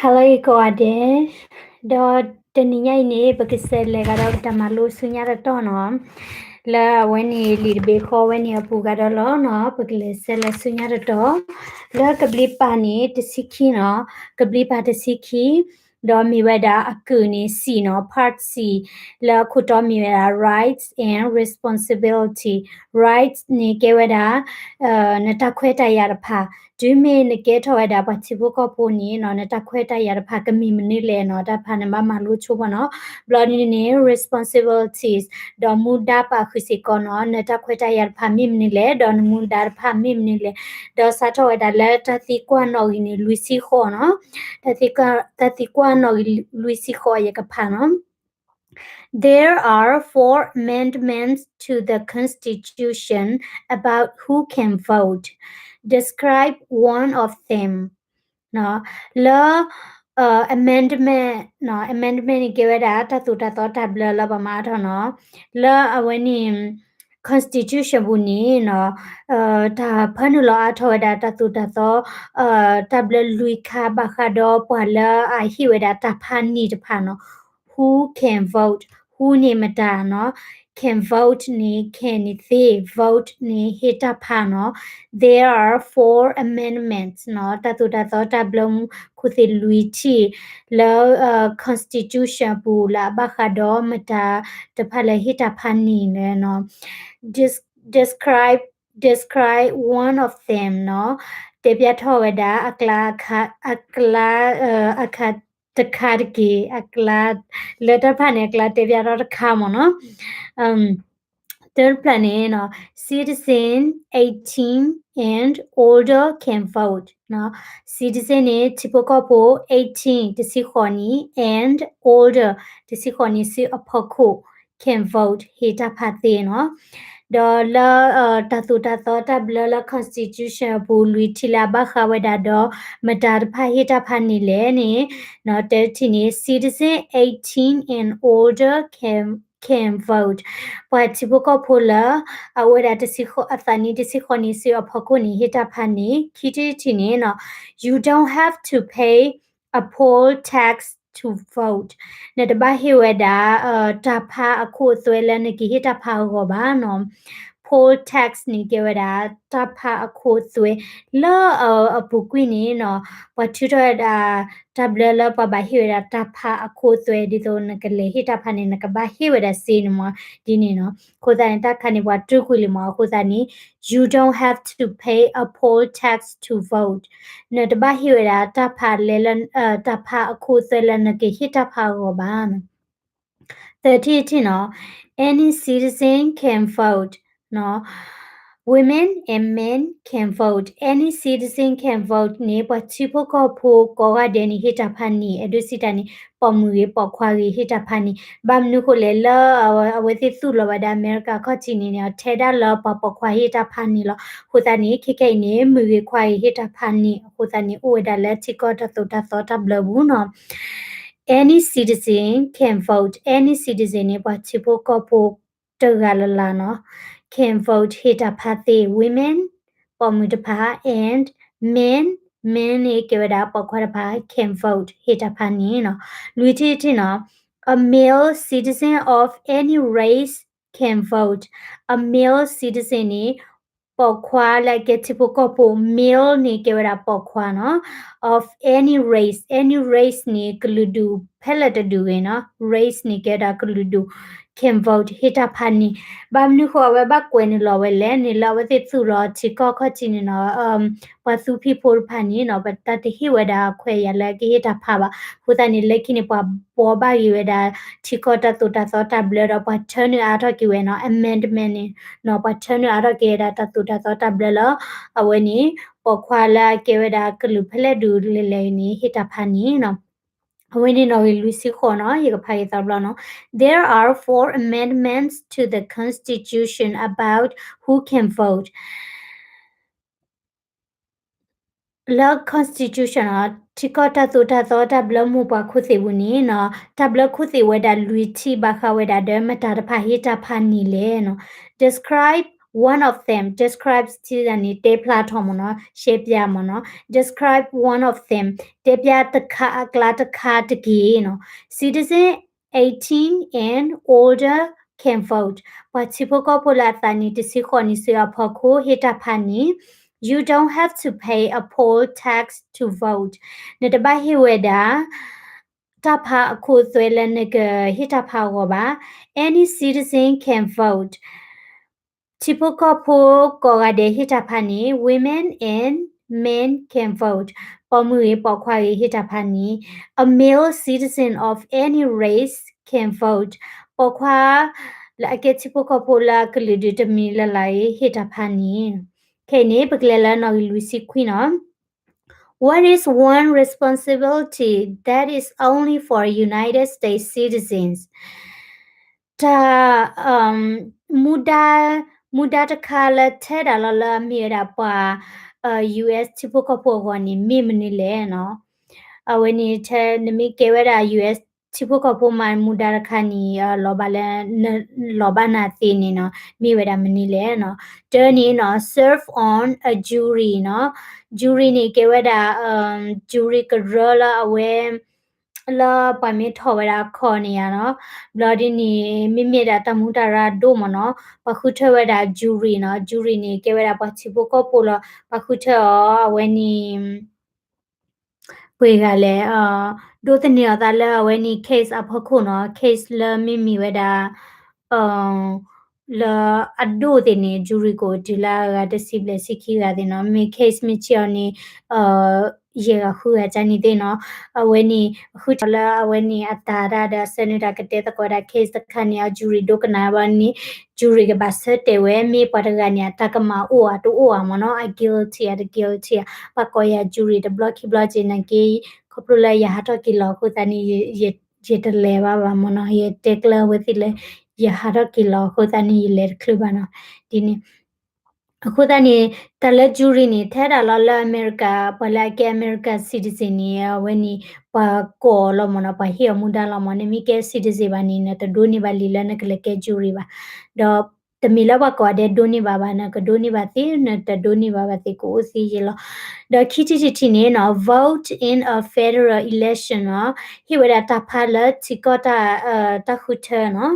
Hello ကိးဂၤဒဲး, ဒီးတနံၤညါအံၤန့ၣ် ပကစးလဲၤကဒီးပတၢ်မၤလိဆူညါတတီၢ်နီၤ, လၢအဝဲန့ၣ်လံာ်တဘ့ၣ်ဃီဝဲန့ၣ်အပူၤဂၤဒီးလီၤနီၤ, ပကလဲၤဆဲးလဲၤဆူညါတတီၢ်, လၢကဘျံးပၤန့ၣ်တဆံခံနီၤ, ကဘျံးပၤတဆံခံ, ဒီးမ့ၢ်ဝဲဒၣ်အကုာ်န့ၣ် C နီၤ, part C, လၢအခိၣ်တီမ့ၢ်ဝဲဒၣ် rights and responsibility, rights န့ၣ်ကဲဝဲဒၣ် နတၢ်ခွဲးတၢ်ယာ်တဖၣ်, တုၤမ့ၢ်နကဲထီၣ်ဝဲဒၣ်ပှၤထံဖိကီၢ်ဖိန့ၣ်နီၤ, နတၢ်ခွဲးတၢ်ယာ်တဖၣ်ကမ့ၢ်မနုၤလဲၣ်နီၤ, တၢ်တဖၣ်နဘၣ်မၤလိဆိပှၤနီၤ, ဘျီဒ်န့ၣ် responsibilities, ဒီးမူဒါပာ်ဃုာ်စ့ၢ်ကီးနီၤ, နတၢ်ခွဲးတၢ်ယာ်တဖၣ်မ့ၢ်မနုၤလဲၣ်, ဒီးနမူဒါတဖၣ်မ့ၢ်မနုၤလဲၣ်, ဒီးစးထီၣ်ဝဲဒၣ်လၢတၢ်သံကွၢ်နီၣ်ဂံၢ်န့ၣ် လွံၢ်ဆံဃိးနီၤ, တၢ်သံကွၢ်နီၣ်ဂံၢ်လွံၢ်ဆံဃိးယကဖးနီၤ. There are four amendments to the Constitution about who can vote. Describe one of them. လၢ amendment နီၤ, amendment န့ၣ်ကဲဝဲဒၣ် တၢ်သိၣ်တၢ်သီတၢ်ဘျၢလၢပှၤမၤအါထီၣ်နီၤ, လၢအဝဲန့ၣ် constitution ပူၤန့ၣ်နီၤ, တၢ်ဖၢနုာ်လီၤအါထီၣ်ဝဲဒၣ်တၢ်သိၣ်တၢ်သီ တၢ်ဘျၢလွံၢ်ခါ ဘၣ်ဃးဒီးပှၤလၢအဟ့ၣ်ဝဲဒၣ်တၢ်ဖးနံၣ်တဖၣ်နီၤ, who can vote, who န့ၣ်မတၤနီၤ, can vote န့ၣ် can န့ၣ်သ့, vote န့ၣ်ဟ့ၣ်တၢ်ဖးနီၤ, there are four amendments နီၤ, တၢ်သိၣ်တၢ်သီတၢ်ဘျၢခိၣ်သ့ၣ်လွံၢ်ထံၣ် လၢ constitution ပူၤလၢအဘၣ်ဃးဒီးမတၤတဖၣ်လၢဟ့ၣ်တၢ်ဖးနံၣ်လဲၣ်နီၤ, describe, describe one of them နီၤ, တဲဖျါထီၣ်ဝဲဒၣ်အကျါ, အကျါ, အခါတခါတက့ၢ်, အကျါ, လၢတၢ်တဖၣ်န့ၣ်အကျါတဲဖျါထီၣ်တခါမ့ၢ်နီၤ, တဖျၢၣ်န့ၣ်နီၤ, citizen eighteen and older can vote နီၤ, citizen န့ၣ် ထံဖိကီၢ်ဖိ eighteen တဆံဃိးနံၣ် and older တဆံဃိးနံၣ်ဆူအဖီခိၣ် can vote ဟ့ၣ်တၢ်ဖးသ့နီၤ, ဒီးလၢ တၢ်သိၣ်တၢ်သီတၢ်ဘျၢလၢ constitution အပူၤ လွံၢ်ထံၣ်လၢအဘၣ်ဃးဝဲဒၣ်ဒီး မတၤတဖၣ်ဟ့ၣ်တၢ်ဖးနံၣ်လဲၣ်န့ၣ်, တထံၣ်န့ၣ် citizen eighteen and older can, can vote, ပှၤထံဖိကီၢ်ဖိလၢ အဝဲဒၣ်တဆံဃိး, အသးနံၣ်တဆံဃိးနံၣ်ဆူအဖီခိၣ်န့ၣ် ဟ့ၣ်တၢ်ဖးနံၣ်, ခံထံၣ်တထံၣ်န့ၣ်နီၤ, you don't have to pay a poll tax to vote, နတဘၣ်ဟ့ၣ်ဝဲဒၣ် တၢ်ဖးအခိၣ်အသွဲလၢနကဟ့ၣ်တၢ်ဖးအဂီၢ်ဘၣ်နီၤ, poll tax န့ၣ်ကဲဝဲဒၣ် တၢ်ဖးအခိၣ်အသွဲ လၢအပူၤကွံာ်န့ၣ်နီၤ, ပှၤထုးထီၣ်ဝဲဒၣ် တၢ်ဘျၢလၢပှၤဘၣ်ဟ့ၣ်ဝဲဒၣ်တၢ်ဖးအခိၣ်အသွဲ ဒ်သိးနကလဲၤဟ့ၣ်တၢ်ဖးန့ၣ် နကဘၣ်ဟ့ၣ်ဝဲဒၣ်စ့န့ၣ်မ့ၢ် ဒ်န့ၣ်နီၤ, အဃိသတးန့ၣ် တၢ်ခါန့ၣ်ပှၤတြူာ်ကွံာ်လံမ့ၢ် အဃိသတးန့ၣ် you don't have to pay a poll tax to vote, နတဘၣ်ဟ့ၣ်ဝဲဒၣ်တၢ်ဖးလဲလၢ တၢ်ဖးအခိၣ်အသွဲလၢနကဟ့ၣ်တၢ်ဖးအဂီၢ်ဘၣ်နီၤ, သၢထံၣ်တထံၣ်နီၤ, any citizen can vote, women and men can vote, any citizen can vote န့ၣ် ပှၤထံဖိကီၢ်ဖိကိးဂၤဒဲးန့ၣ် ဟ့ၣ်တၢ်ဖးနံၣ်, အဲၣ်ဒိးစံးတၢ်န့ၣ် ပိာ်မုၣ်ဂ့ၤပိာ်ခွါဂ့ၤ ဟ့ၣ်တၢ်ဖးနံၣ်, ဘၣ်မနုၤဃိလဲၣ် လၢအဝဲသ့ၣ်သူၣ်လီၤဝဲဒၣ်အမဲရကၤခီၣ်ထံးန့ၣ်န့ၣ် ထဲဒၣ်လၢပှၤပိာ်ခွါဟ့ၣ်တၢ်ဖးနံၣ်လီၤ, အဃိသတးန့ၣ် ခဲခဲအံၤန့ၣ် မုၣ်ဂ့ၤခွါဂ့ၤဟ့ၣ်တၢ်ဖးနံၣ်, အဃိသတးန့ၣ် အိၣ်ဝဲဒၣ်လၢထံကီၢ်တၢ်သိၣ်တၢ်သီတၢ်ဘျၢပူၤနီၤ, any citizen can vote, any citizen န့ၣ် ပှၤထံဖိကီၢ်ဖိတဂၤလၢ်လၢ်နီၤ, can vote ဟ့ၣ်တၢ်ဖးသ့, women ပိာ်မုၣ်တဖၣ် and men, men န့ၣ်ကဲဝဲဒၣ်ပိာ်ခွါတဖၣ် can vote ဟ့ၣ်တၢ်ဖးနံၣ်နီၤ, လွံၢ်ထံၣ်တထံၣ်နီၤ, a male citizen of any race can vote, a male citizen န့ၣ် ပိာ်ခွါလၢအကဲထံဖိကီၢ်ဖိ, male န့ၣ်ကဲဝဲဒၣ်ပိာ်ခွါနီၤ, of any race, any race န့ၣ် ကလုာ်ဒူၣ်ဖဲလဲၣ်တဒူၣ်ဂ့ၤနီၤ, race န့ၣ်ကဲဝဲဒၣ်ကလုာ်ဒူၣ်, can vote ဟ့ၣ်တၢ်ဖးနံၣ်, ဘၣ်မနုၤဃိအဝဲဘၣ်ကွဲးနုာ်လီၤဝဲလဲၣ်န့ၣ် လၢအဝဲသ့ၣ်သူၣ်လီၤထံကီၢ်ခီၣ်ထံးန့ၣ်နီၤ, ပှၤသူဖံးဖိတဖၣ်န့ၣ်နီၤ ပတၢ်တဟ့ၣ်ဝဲဒၣ်ခွဲးယာ်လၢကဟ့ၣ်တၢ်ဖးဘၣ်, အဃိသတးန့ၣ် လၢခံန့ၣ် ပှၤဘှီဘၣ်က့ၤဝဲဒၣ်ထံကီၢ်တၢ်သိၣ်တၢ်သီတၢ်ဘျၢဒီး ပှၤထၢနုာ်အါထီၣ်က့ၤဝဲနီၤ, amendment န့ၣ်နီၤ, ပှၤထၢနုာ်အါထီၣ်က့ၤဝဲဒၣ်တၢ်သိၣ်တၢ်သီတၢ်ဘျၢလၢ အဝဲန့ၣ် ပိာ်ခွါလၢအကဲဝဲဒၣ်ကလုာ်ဖဲလဲၣ်ဒူၣ်လဲၣ်လဲၣ်န့ၣ် ဟ့ၣ်တၢ်ဖးနံၣ်နီၤ. အဝဲန့ၣ်နီၣ်ဂံၢ်လွံၢ်ဆံဃိးနီၤ, ယကဖးက့ၤသီတဘျီနီၤ, there are four amendments to the constitution about who can vote. လၢ constitution နီၤ, ထံကီၢ်တၢ်သိၣ်တၢ်သီတၢ်ဘျၢမိၢ်ပှၢ်ခိၣ်သ့ၣ်ပူၤန့ၣ်နီၤ, တၢ်ဘျၢခိၣ်သ့ၣ်ဝဲဒၣ်လွံၢ်ထံၣ် ဘၣ်ဃးဝဲဒၣ်ဒီးမတၤတဖၣ်ဟ့ၣ်တၢ်ဖးနံၣ်လဲၣ်နီၤ, describe one of them, describe န့ၣ် တဲဖျါထီၣ်မ့ၢ်နီၤ, ရှဲပၠးမ့ၢ်နီၤ, describe one of them, တဲပၠးတခါ အကျါတခါတက့ၢ်နီၤ. Citizen eighteen and older can vote. ပှၤထံဖိကီၢ်ဖိလၢအသးနံၣ်တဆံဃိးနံၣ်ဆူအဖီခိၣ် ဟ့ၣ်တၢ်ဖးန့ၣ် you don't have to pay a poll tax to vote. နတဘၣ်ဟ့ၣ်ဝဲဒၣ် တၢ်ဖးအခိၣ်သွဲလၢနကဟ့ၣ်တၢ်ဖးအဂီၢ်ဘၣ်. Any citizen can vote. ထံဖိကီၢ်ဖိကိးဂၤဒဲးဟ့ၣ်တၢ်ဖးန့ၣ် women and men can vote. ပိာ်မုၣ်ဂ့ၤပိာ်ခွါဂ့ၤဟ့ၣ်တၢ်ဖးန့ၣ် a male citizen of any race can vote. ပိာ်ခွါလၢအကဲထံဖိကီၢ်ဖိလၢအကလုာ်ဒူၣ်တမံၤလၢ်လၢ်ဂ့ၤ ဟ့ၣ်တၢ်ဖးန့ၣ်. ခဲအံၤန့ၣ် ပကလဲၤလၢနီၣ်ဂံၢ်လွံၢ်ဆံခွံနီၤ. What is one responsibility that is only for United States citizens? တၢ် မူဒါ မူဒါတခါလၢထဲဒၣ်လီၤလၢအမ့ၢ်ဝဲဒၣ်ပှၤ US ထံဖိကီၢ်ဖိအဂီၢ်န့ၣ် မ့ၢ်မနုၤလဲၣ်နီၤ. အဝဲန့ၣ်ထဲနမ့ၢ်ကဲဝဲဒၣ် US ထံဖိကီၢ်ဖိမး မူဒါတခါန့ၣ် လီၤဘၣ်လၢ လီၤဘၣ်နၤသ့န့ၣ်နီၤ မ့ၢ်ဝဲဒၣ်မနုၤလဲၣ်နီၤ. တၢန့ၣ်နီၤ serve on a jury နီၤ. Jury န့ၣ် ကဲဝဲဒၣ် jury ကရၢလၢအဝဲ လၢပှၤမ့ၢ်ထီၣ်ဝဲဒၣ်အခီၣ်န့ၣ်ယါနီၤ. ဘျီဒ်န့ၣ် မ့မ့ၢ်ဒၣ်တၢ်မူတၢ်ရၢဒိၣ်မ့ၢ်နီၤ ပှၤဃုထၢဝဲဒၣ် jury နီၤ. Jury န့ၣ် ကဲဝဲဒၣ်ပှၤထံဖိကီၢ်ဖိလီၤ. ပှၤဃုထၢအီၤအဝဲန့ၣ် ပှဲၤဂၤလဲၣ် ဒိးသန့ၤအီၤသးလၢအဝဲန့ၣ် case အဖီခိၣ်နီၤ. Case လၢမ့မ့ၢ်ဝဲဒၣ် လၢအဒိၣ်သ့ၣ်န့ၣ် jury ကအိၣ်တုၤလၢအဂၤတဆံဘျဲၣ်ဆံခံဂၤသ့ၣ်နီၤ. မ့ၢ် case မ့ၢ်ဆံးအီၤန့ၣ် ယဲၢ်ဂၤဃုဂၤကန့ၣ်သ့ၣ်နီၤ. အဝဲန့ၣ် ဃုထၢလၢအဝဲန့ၣ်အတၢ်ဒၣ်ဒီး ဆၢနုာ်တၢ်ကတဲသကိးဒၣ် case တခါန့ၣ် အ jury ဒိကနၣ်ဘၣ်န့ၣ် jury ကဘၣ်ဆၢတဲာ်ဝဲ မ့ၢ်ပှၤတဂၤန့ၣ် အတၢ်ကမၣ်အိၣ်ဧါတအိၣ်ဧါမ့ၢ်နီၤ, အ guilty ဧါတ guilty ဧါ. ပှၤကိးယၤ jury တဘျီခံဘျီက့ၤ နာ်က့ ခီဖျိလၢယဟးထီၣ်က့ၤလီၤအဃိသတးန့ၣ် ယတလဲၤဘၣ်ဘၣ်မ့ၢ်နီၤ, ယတဲကျၢၤဝဲသ့ၣ်လၢ ယဟးထီၣ်က့ၤလီၤအဃိသတးန့ၣ် ယလဲၤတချုးဘၣ်နီၤ. ဒ်န့ၣ် အဃိသတးန့ၣ် တၢ်လၢ jury န့ၣ် ထဲဒၣ်လီၤလၢအမဲရကၤ ပှၤလၢအကဲအမဲရကၤ citizen န့ၣ် အဝဲန့ၣ် ပှၤကိးအီၤလီၤမ့ၢ်နီၤ, ပှၤဟ့ၣ်အီၤမူဒါလီၤမ့ၢ်, နမ့ၢ်ကဲ citizen ဘၣ်န့ၣ် နတဒိးန့ၢ်ဘၣ်လံာ်လၢနကလဲၤကဲ jury ဘၣ်. ဒီးတမ့ၢ်လၢပှၤကိးဂၤဒဲးဒိးန့ၢ်ဘၣ်ဘၣ်, နကဒိးန့ၢ်ဘၣ်သ့ နတဒိးန့ၢ်ဘၣ်ဘၣ်သ့ ကအိၣ်သ့ယဲလီၤ. ဒီးခံထံၣ်တထံၣ်န့ၣ်နီၤ vote in a federal election နီၤ, ဟ့ၣ်ဝဲဒၣ်တၢ်ဖးလၢထံကီၢ်တၢ် တၢ်ဃုထၢနီၤ.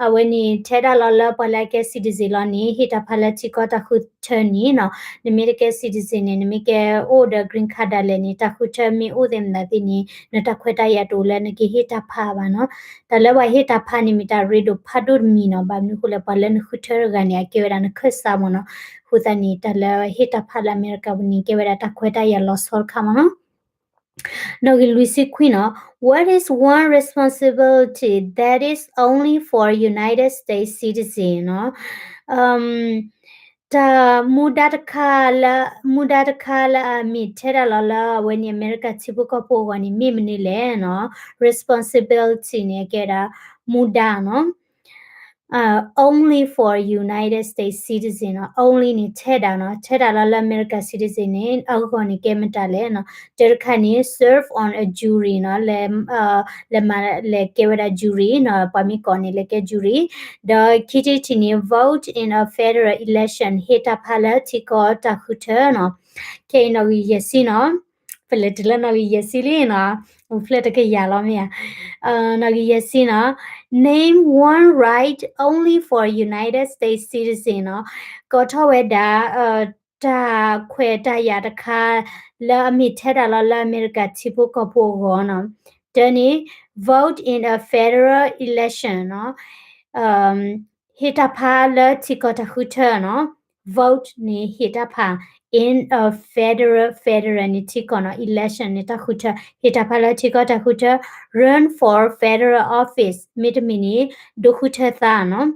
အဝဲန့ၣ် ထဲဒၣ်လီၤလၢပှၤလၢအကဲ citizen လီၤန့ၣ် ဟ့ၣ်တၢ်ဖးလၢထံကီၢ်တၢ်ဃုထၢန့ၣ်နီၤ. နမ့ၢ်တကဲ citizen န့ၣ် နမ့ၢ်ကဲအိၣ်ဒီး green card ဒၣ်လဲာ်န့ၣ် တၢ်ဃုထၢမ့ၢ်အိၣ်သ့ၣ်မတၤသ့ၣ်န့ၣ် နတၢ်ခွဲးတၢ်ယာ်တအိၣ်လၢနကဟ့ၣ်တၢ်ဖးဘၣ်နီၤ. တၢ်လၢပှၤဟ့ၣ်တၢ်ဖးန့ၣ်မ့ၢ်တၢ်ရ့ဒိၣ်ဖးဒိၣ်တမံၤနီၤ. ဘၣ်မနုၤအဃိလဲၣ်, ပှၤလၢနဃုထၢတဂၤန့ၣ် အကဲဝဲဒၣ်နခၢၣ်စးမ့ၢ်နီၤ. အဃိသတးန့ၣ် တၢ်လၢဟ့ၣ်တၢ်ဖးလၢအမဲရကၤပူၤန့ၣ် ကဲဝဲဒၣ်တၢ်ခွဲးတၢ်ယာ်လီၤဆီတခါမ့ၢ်နီၤ. နီၣ်ဂံၢ်လွံၢ်ဆံခွံနီၤ, What is one responsibility that is only for United States citizen နီၤ. တၢ်မူဒါတခါလၢ မူဒါတခါလၢအမ့ၢ်ထဲဒၣ်လီၤလၢအဝဲန့ၣ် အမဲရကၤထံဖိကီၢ်ဖိအဂီၢ်န့ၣ် မ့ၢ်မနုၤလဲၣ်နီၤ. Responsibility န့ၣ် အကဲဒၣ် မူဒါနီၤ. only for United States citizen နီၤ. only န့ၣ် ထဲဒၣ်နီၤ, ထဲဒၣ်လီၤလၢအမဲရကၤ citizen န့ၣ် အဂီၢ်န့ၣ် ကဲမတၤလဲၣ်နီၤ. တၢတခါန့ၣ် serve on a jury နီၤ, လဲၤ လဲၤမၤ လဲၤကဲဝဲဒၣ် jury နီၤ, ပှၤမ့ၢ်ကိးန့ၣ် လဲၤကဲ jury. ဒီးခံထံၣ်တထံၣ်န့ၣ် vote in a federal election ဟ့ၣ်တၢ်ဖးလၢထံကီၢ်တၢ်ဃုထၢနီၤ. ခဲအံၤနီၣ်ဂံၢ်ယဲၢ်ဆံနီၤ. ပလဲၤတုၤလၢနီၣ်ဂံၢ်ယဲၢ်ဆံလံနီၤ, အိၣ်ဖျဲၣ်တကယၤလီၤမ့ၢ်ဧါ. နီၣ်ဂံၢ်ယဲၢ်ဆံနီၤ, name one right only for United States citizen နီၤ. ကိးထီၣ်ဝဲဒၣ် တၢ်ခွဲးတၢ်ယာ်တခါ လၢအမ့ၢ်ထဲဒၣ်လီၤလၢအမဲရကၤထံဖိကီၢ်ဖိအဂီၢ်နီၤ. တၢန့ၣ် vote in a federal election နီၤ. ဟ့ၣ်တၢ်ဖးလၢထံကီၢ်တၢ်ဃုထၢနီၤ. vote န့ၣ် ဟ့ၣ်တၢ်ဖး in a federal, federal န့ၣ် ထံကီၢ်နီၤ, election န့ၣ် တၢ်ဃုထၢ, ဟ့ၣ်တၢ်ဖးလၢထံကီၢ်တၢ်ဃုထၢ, run for federal office မ့တမ့ၢ်န့ၣ် ဒိဃုထၢသးနီၤ.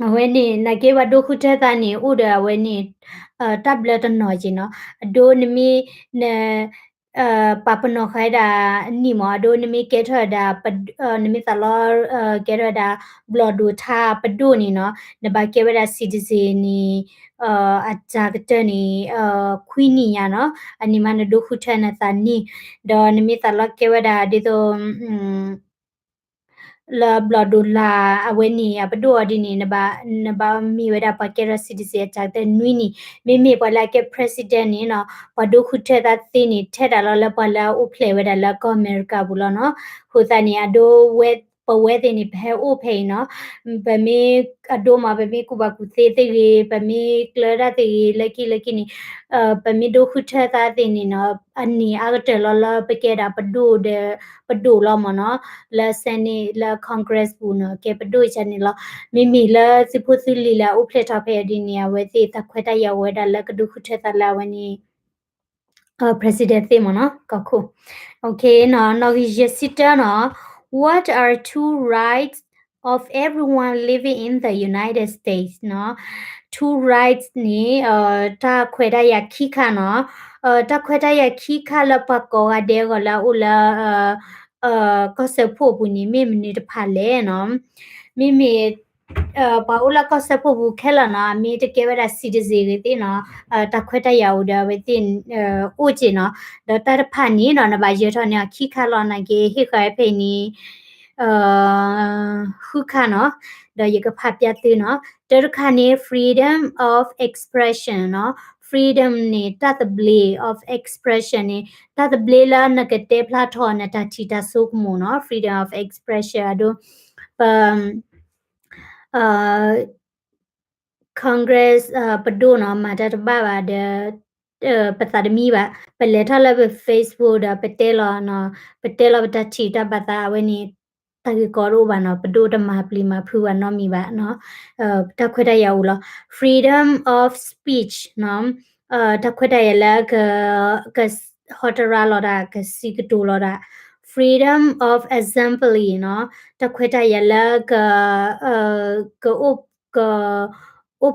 အဝဲန့ၣ် နာ်က့ပှၤဒိဃုထၢသးန့ၣ် အိၣ်ဒီးအဝဲန့ၣ် တၢ်ဘျၢတနီၤက့နီၤ, အဒိနမ့ၢ် န ပာ်ပနီၣ်ဃာ်ဝဲဒၣ်နံၣ်မး, အဒိနမ့ၢ်ကဲထီၣ်ဝဲဒၣ် နမ့ၢ်သးလီ ကဲထီၣ်ဝဲဒၣ် ဘျီၣ်ဒိၣ်ထါပဒိၣ်န့ၣ်နီၤ, နဘၣ်ကဲဝဲဒၣ် citizen န့ၣ် အတၢ်ကတၢၢ်န့ၣ် ခွံနံၣ်ညါနီၤ, အန့ၣ်မးနဒိဃုထၢနသးန့ၣ်, ဒီးနမ့ၢ်သးလီကဲဝဲဒၣ်ဒ်သိး တ လၢဘျီၣ်ဒိၣ်လာ်အဝဲန့ၣ် အပဒိၣ်အီၤဒ်န့ၣ် နဘၣ်မ့ၢ်ဝဲဒၣ်ပှၤကဲထီၣ် citizen အစှၤကတၢၢ်နွံနံၣ်, မ့မ့ၢ်ပှၤလၢအကဲ president န့ၣ်နီၤ ပှၤဒိဃုထၢသးသ့န့ၣ် ထဲဒၣ်လီၤလၢပှၤလၢအအိၣ်ဖျဲၣ်ဝဲဒၣ်လၢကီၢ်အမဲရကၤပူၤလီၤနီၤ. အဃိသတးန့ၣ် အဒိဝဲ ပဝဲသ့ၣ်န့ၣ် ပဟဲအိၣ်ဖဲအံၤနီၤ, ပမ့ၢ်အဒိမး ပမ့ၢ်ကူၣ်ဘၣ်ကူၣ်သ့သ့ၣ်ဂ့ၤ, ပမ့ၢ်ကျၢၤဒၣ်သ့ၣ်ဂ့ၤ လၢခံလၢခံန့ၣ် ပမ့ၢ်ဒိဃုထၢသးသ့ၣ်န့ၣ်နီၤ အန့ၣ်အါကတၢၢ်လီၤလၢပကဲဒၣ်ပဒိၣ်ဒီး ပဒိၣ်လီၤမ့ၢ်နီၤ, လၢ Senate လၢ Congress ပူၤနီၤ ကဲပဒိၣ်ကန့ၣ်လီၤ. မ့မ့ၢ်လၢသုးဖိသုးလံၤလၢအအိၣ်ဖျဲၣ်ထီၣ်ဖဲအံၤဒ်န့ၣ် အဝဲသ့ၣ်တၢ်ခွဲးတၢ်ယာ်အိၣ်ဝဲဒၣ်လၢကဒိဃုထၢသးလၢအဝဲန့ၣ် president သ့ၣ်မ့ၢ်နီၤ ကီၢ်ခိၣ်. နီၣ်ဂံၢ်ယဲၢ်ဆံတၢနီၤ, What are two rights of everyone living in the United States နီၤ. Two rights န့ၣ် တၢ်ခွဲးတၢ်ယာ်ခံခါနီၤ, တၢ်ခွဲးတၢ်ယာ်ခံခါလၢပှၤကိးဂၤဒဲးအဂီၢ်လၢအအိၣ်လၢ ကီၢ်စၢဖှိၣ်အပူၤန့ၣ် မ့ၢ်မနုၤတဖၣ်လဲၣ်နီၤ. မ့မ့ၢ် ပှၤအိၣ်လၢကီၢ်စၢဖှိၣ်ပူၤခဲလၢာ်နီၤ မ့ၢ်တကဲဝဲဒၣ် citizen ဂ့ၤသ့ၣ်နီၤ တၢ်ခွဲးတၢ်ယာ်အိၣ်ဒီးအဝဲသ့ၣ် အိၣ်က့ၤနီၤ. ဒီးတၢ်တဖၣ်န့ၣ်နီၤ နဘၣ်ယၢၤထီၣ်န့ၢ်အီၤခံခါလီၤ နာ်က့ဟ့ၣ်ဃာ်ဝဲဖဲအံၤန့ၣ် ဃုခါနီၤ, ဒီးယကဖးပျၢ်သုနီၤ. တၢတခါန့ၣ် freedom of expression နီၤ. Freedom န့ၣ် တၢ်သဘျ့ of expression န့ၣ် တၢ်သဘျ့လၢနကတဲဖျါထီၣ်နတၢ်ထံၣ်တၢ်ဆိကမိၣ်နီၤ freedom of expression အဒိ ပ Congress ပဒိၣ်နီၤ မၤတၢ်တဘၣ်ဘၣ်ဒီး ပသးတမံဘၣ် ပလဲၤထီၣ်လၢပ Facebook ဒီးပတဲလီၤ ပတဲလီၤပတၢ်ထံၣ်တၢ်ဘၣ်သးအဝဲန့ၣ် တၢ်ဂ့ၢ်ကီတအိၣ်ဘၣ်နီၤ ပဒိၣ်တမၤပျံၤမၤဖုးဘၣ်နီတမံၤဘၣ်နီၤ. တၢ်ခွဲးတၢ်ယာ်အိၣ်လီၤ freedom of speech နီၤ တၢ်ခွဲးတၢ်ယာ်လၢ ကဟီတရါလီၤတၢ် ကစံးကတိၤလီၤတၢ် freedom of assembly နီၤ တၢ်ခွဲးတၢ်ယာ်လၢ က က အိၣ်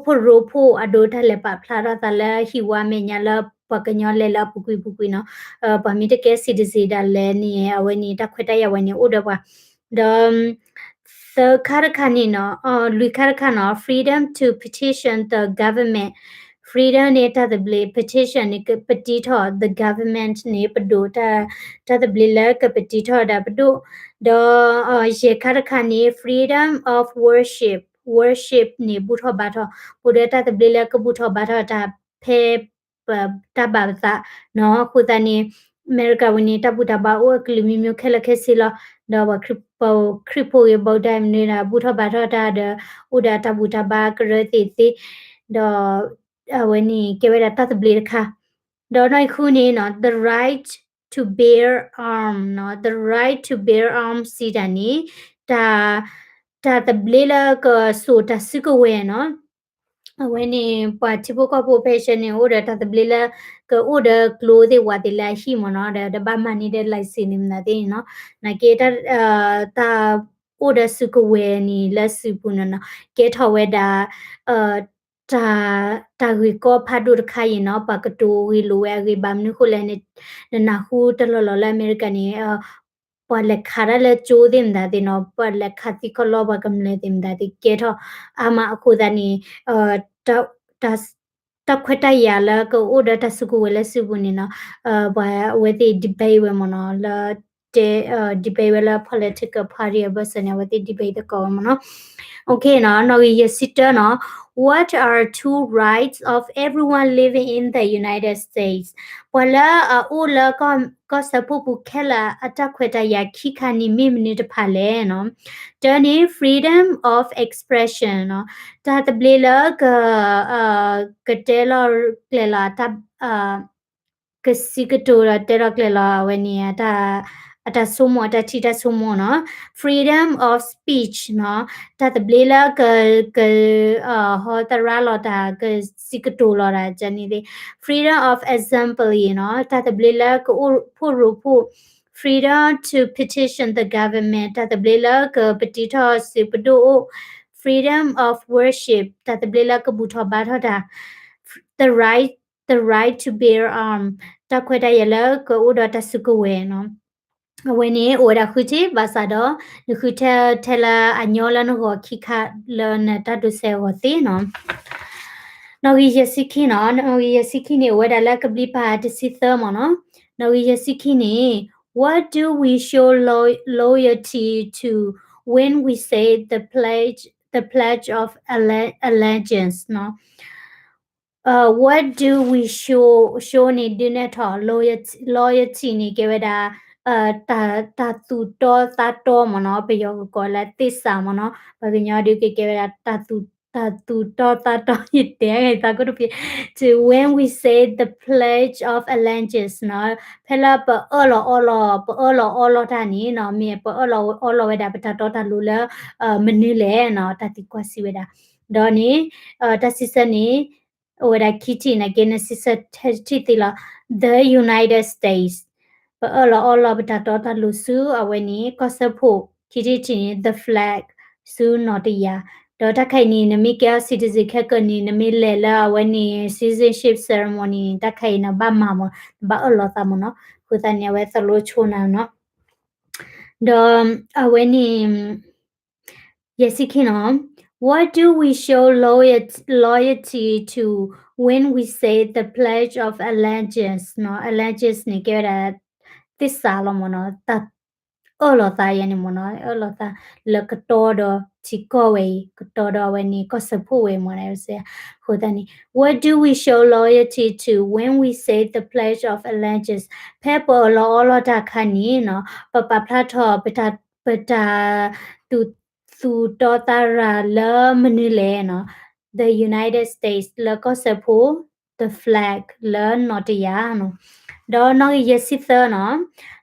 ဖှိၣ်ရိဖှိၣ်အဒိ တၢ်လဲၤပာ်ဖျါထီၣ်သးလၢဟံၣ်ဝါမဲာ်ညါလၢပှၤကညီလဲၤလၢအပူၤကွံာ်ပူၤကွံာ်နီၤ ပှၤမ့ၢ်တကဲ citizen ဒၣ်လဲာ်န့ၣ် အဝဲန့ၣ် တၢ်ခွဲးတၢ်ယာ်ဝဲန့ၣ် အိၣ်ဒီးပှၤ ဒီး သၢခါတခါန့ၣ်နီၤ လွံၢ်ခါတခါနီၤ freedom to petition the government, freedom န့ၣ် တၢ်သဘျ့ petition န့ၣ် ကပတံထီၣ် the government န့ၣ် ပဒိၣ် တၢ်သဘျ့လၢကပတံထီၣ်ဒၣ်ပဒိၣ် ဒီး ယဲၢ်ခါတခါန့ၣ် freedom of worship, worship န့ၣ် ဘူၣ်ထီၣ်ဘါထီၣ် ပအိၣ်ဒီးတၢ်သဘျ့လၢကဘူၣ်ထီၣ်ဘါထီၣ်တၢ်ဖဲ ပတၢ်ဘၣ်ပသးနီၤ အဃိသတးန့ၣ် အမဲရကၤဝဲန့ၣ် တၢ်ဘူၣ်တၢ်ဘါအိၣ်အကလုာ်မံၤမံၤခဲလၢာ်ခဲဆ့လီၤ ဒီးပှၤခရံာ်ဖိဂ့ၤ ဗုဒ္ဓ မနုၤဒၣ် ဘူၣ်ထီၣ်ဘါထီၣ်တၢ်ဒီး အိၣ်ဒီးတၢ်ဘူၣ်တၢ်ဘါကရၢသ့ၣ်သ့ ဒီး အဝဲန့ၣ်ကဲဝဲဒၣ်တၢ်သဘျ့တခါ ဒီးနီၢ်အံၤဃုန့ၣ်နီၤ the right to bear arm နီၤ the right to bear arm စံးတၢ်န့ၣ် တၢ်သဘျ့လၢကစိာ်တၢ်စုကဝဲၤနီၤ အဝဲန့ၣ် ပှၤထံဖိကီၢ်ဖိဖဲဆဲန့ၣ် အိၣ်ဒီးတၢ်သဘျ့လၢ ကအိၣ်ဒီးကျိသ့ၣ်ဝးသ့ၣ်လၢအဟံၣ်မ့ၢ်နီၤ ဒီးတဘၣ်မၤန့ၢ်ဒီး license န့ၣ်မနုၤသ့ၣ်န့ၣ်နီၤ နာ်က့ တၢ်အိၣ်ဒီးစုကဝဲၤန့ၣ်လၢစုပူၤန့ၣ်နီၤ ကဲထီၣ်ဝဲဒၣ် တၢ်ဂ့ၢ်ကီဖးဒိၣ်တခါအံၤနီၤ ပှၤကတိၤဂ့ၢ်လိာ်ဝဲအဂ့ၢ် ဘၣ်မနုၤဃိလဲၣ်န့ၣ် နနၢ်ဟူတလီၢ်လီၢ်လၢအမဲရကၤန့ၣ် ပှၤလဲၤခးတၢ်လၢကၠိသ့ၣ်မတၤသ့ၣ်နီၤ ပှၤလဲၤခးသံခီၣ်လီၢ်ပှၤကမျၢၢ်သ့ၣ်မတၤသ့ၣ် ကဲထီၣ်အါမးအဃိသတးန့ၣ် တၢ်ခွဲးတၢ်ယာ်လၢကအိၣ်ဒီးတၢ်စုကဝဲၤလၢစုပူၤန့ၣ်နီၤ ပှၤအဝဲသ့ၣ် debate ဝဲမ့ၢ်နီၤ လၢတဲ debate ဝဲလၢ political party အဘၢၣ်စၢၤန့ၣ် အဝဲသ့ၣ် debate သကိးဝဲမ့ၢ်နီၤ နီၣ်ဂံၢ်ယဲၢ်ဆံတၢနီၤ What are two rights of everyone living in the United States? ပှၤလၢအအိၣ်လၢကီၢ်စၢဖှိၣ်ပူၤခဲလၢာ်အတၢ်ခွဲးတၢ်ယာ်ခံခါန့ၣ် မ့ၢ်မနုၤတဖၣ်လဲၣ်နီၤ တၢန့ၣ် freedom of expression နီၤ တၢ်သဘျ့လၢ ကတဲလီၤကျဲၤလီၤ ကစံးကတိၤဒီးတဲလီၤကျဲၤလီၤအဝဲန့ၣ် အတၢ်ဆိကမိၣ် အတၢ်ထံၣ်တၢ်ဆိကမိၣ်နီၤ freedom of speech နီၤ တၢ်သဘျ့လၢ က ကဟီသရၣ်လီၤတၢ် ကစံးကတိၤလီၤတၢ်န့ၣ်သ့ၣ် freedom of assembly နီၤ တၢ်သဘျ့လၢကအိၣ်ဖှိၣ်ရိဖှိၣ် freedom to petition the government တၢ်သဘျ့လၢကပတံထီၣ်စုပဒိၣ်အိၣ် freedom of worship တၢ်သဘျ့လၢကဘူၣ်ထီၣ်ဘါထီၣ်တၢ် the right the right to bear arm တၢ်ခွဲးတၢ်ယာ်လၢကအိၣ်ဒီးတၢ်စုကဝဲၤနီၤ အဝဲန့ၣ်အိၣ်ဝဲဒၣ်ဃုထံၣ် ဘၣ်ဆၣ်ဒီး နဃုထၢထဲလၢအညီလၢနဂီၢ်ခံခါလၢနတၢ်ဒိးစဲးအဂီၢ်သ့နီၤ နီၣ်ဂံၢ်ယဲၢ်ဆံခံနီၤ နီၣ်ဂံၢ်ယဲၢ်ဆံခံန့ၣ် အိၣ်ဝဲဒၣ်လၢကဘျံးပၤတဆံသၢမ့ၢ်နီၤ နီၣ်ဂံၢ်ယဲၢ်ဆံခံန့ၣ် What do we show lo- loyalty to when we say the pledge the pledge of alle- allegiance เนาะ what do we show show န့ၣ် ဒုးနဲၣ်ထီၣ် loyalty န့ၣ် ကဲဝဲဒၣ် တၢ်သူၣ်တီသးတီမ့ၢ်နီၤ, ပယီၤကကိးလၢသစ္စာမ့ၢ်နီၤ, ပှၤကညီဒုးကကဲဝဲဒၣ် တၢ်သူၣ်တီသးတီ ယတဲဂ့ၤသးကိးတပံၤ to when we say the pledge of allegiance နီၤ, ဖဲလၢပအၢၣ်လီၤအီလီၤ ပအၢၣ်လီၤအီလီၤတၢ်န့ၣ်နီၤ, မ့ၢ်ပအၢၣ်လီၤအီလီၤဝဲဒၣ်ပတၢ်တီတၢ်လိၤလၢ မနုၤလဲၣ်နီၤ, တၢ်သံကွၢ်စံးဝဲဒၣ်, ဒီးန့ၣ် တၢ်စံးဆၢန့ၣ် အိၣ်ဝဲဒၣ်ခံထံၣ်နာ်က့ နစံးဆၢထဲတထံၣ်သ့လီၤ, the United States ပအၢၣ်လီၤအီလီၤပတၢ်တီတၢ်လိၤဆူအဝဲန့ၣ် ကီၢ်စၢဖှိၣ်, ခံထံၣ်တထံၣ်န့ၣ် the flag ဆူနီၣ်တယၢ်, ဒီးတၢ်ခဲအံၤန့ၣ် နမ့ၢ်ကဲအီၤ citizen ခဲကၢန့ၣ် နမ့ၢ်လဲၤလၢအဝဲန့ၣ် citizenship ceremony န့ၣ် တၢ်ခဲအံၤနဘၣ်မၤမ့ၢ် နဘၣ်အၢၣ်လီၤသးမ့ၢ်နီၤ, အဃိသတးန့ၣ် အဝဲသးလိဆိနၤနီၤ, ဒီးအဝဲန့ၣ် ယဲၢ်ဆံခံနီၤ, what do we show loyalty loyalty to when we say the pledge of allegiance နီၤ, allegiance န့ၣ် ကဲဝဲဒၣ် သစ္စာ လီၤမ့ၢ်နီၤ, တၢ်အၢၣ်လီၤသးယဲန့ၣ်မ့ၢ်နီၤ, အၢၣ်လီၤသးလၢကတီဒီးထံကီၢ်ဝဲအံၤ, ကတီဒီးအဝဲန့ၣ် ကီၢ်စၢဖှိၣ်ဝဲအံၤမ့ၢ်နီၤ, အဃိသတးန့ၣ် what do we show loyalty to when we say the pledge of allegiance ဖဲပအၢၣ်လီၤအီလီၤတၢ်အခါန့ၣ်နီၤ, ပပာ်ဖျါထီၣ် ပတၢ် ပတၢ်သူၣ်တီသးရၤလၢမနုၤလဲၣ်နီၤ, the United States လၢကီၢ်စၢဖှိၣ်, the flag လၢနီၣ်တယၢ်နီၤ, ဒီးနီၣ်ဂံၢ်ယဲၢ်ဆံသၢနီၤ,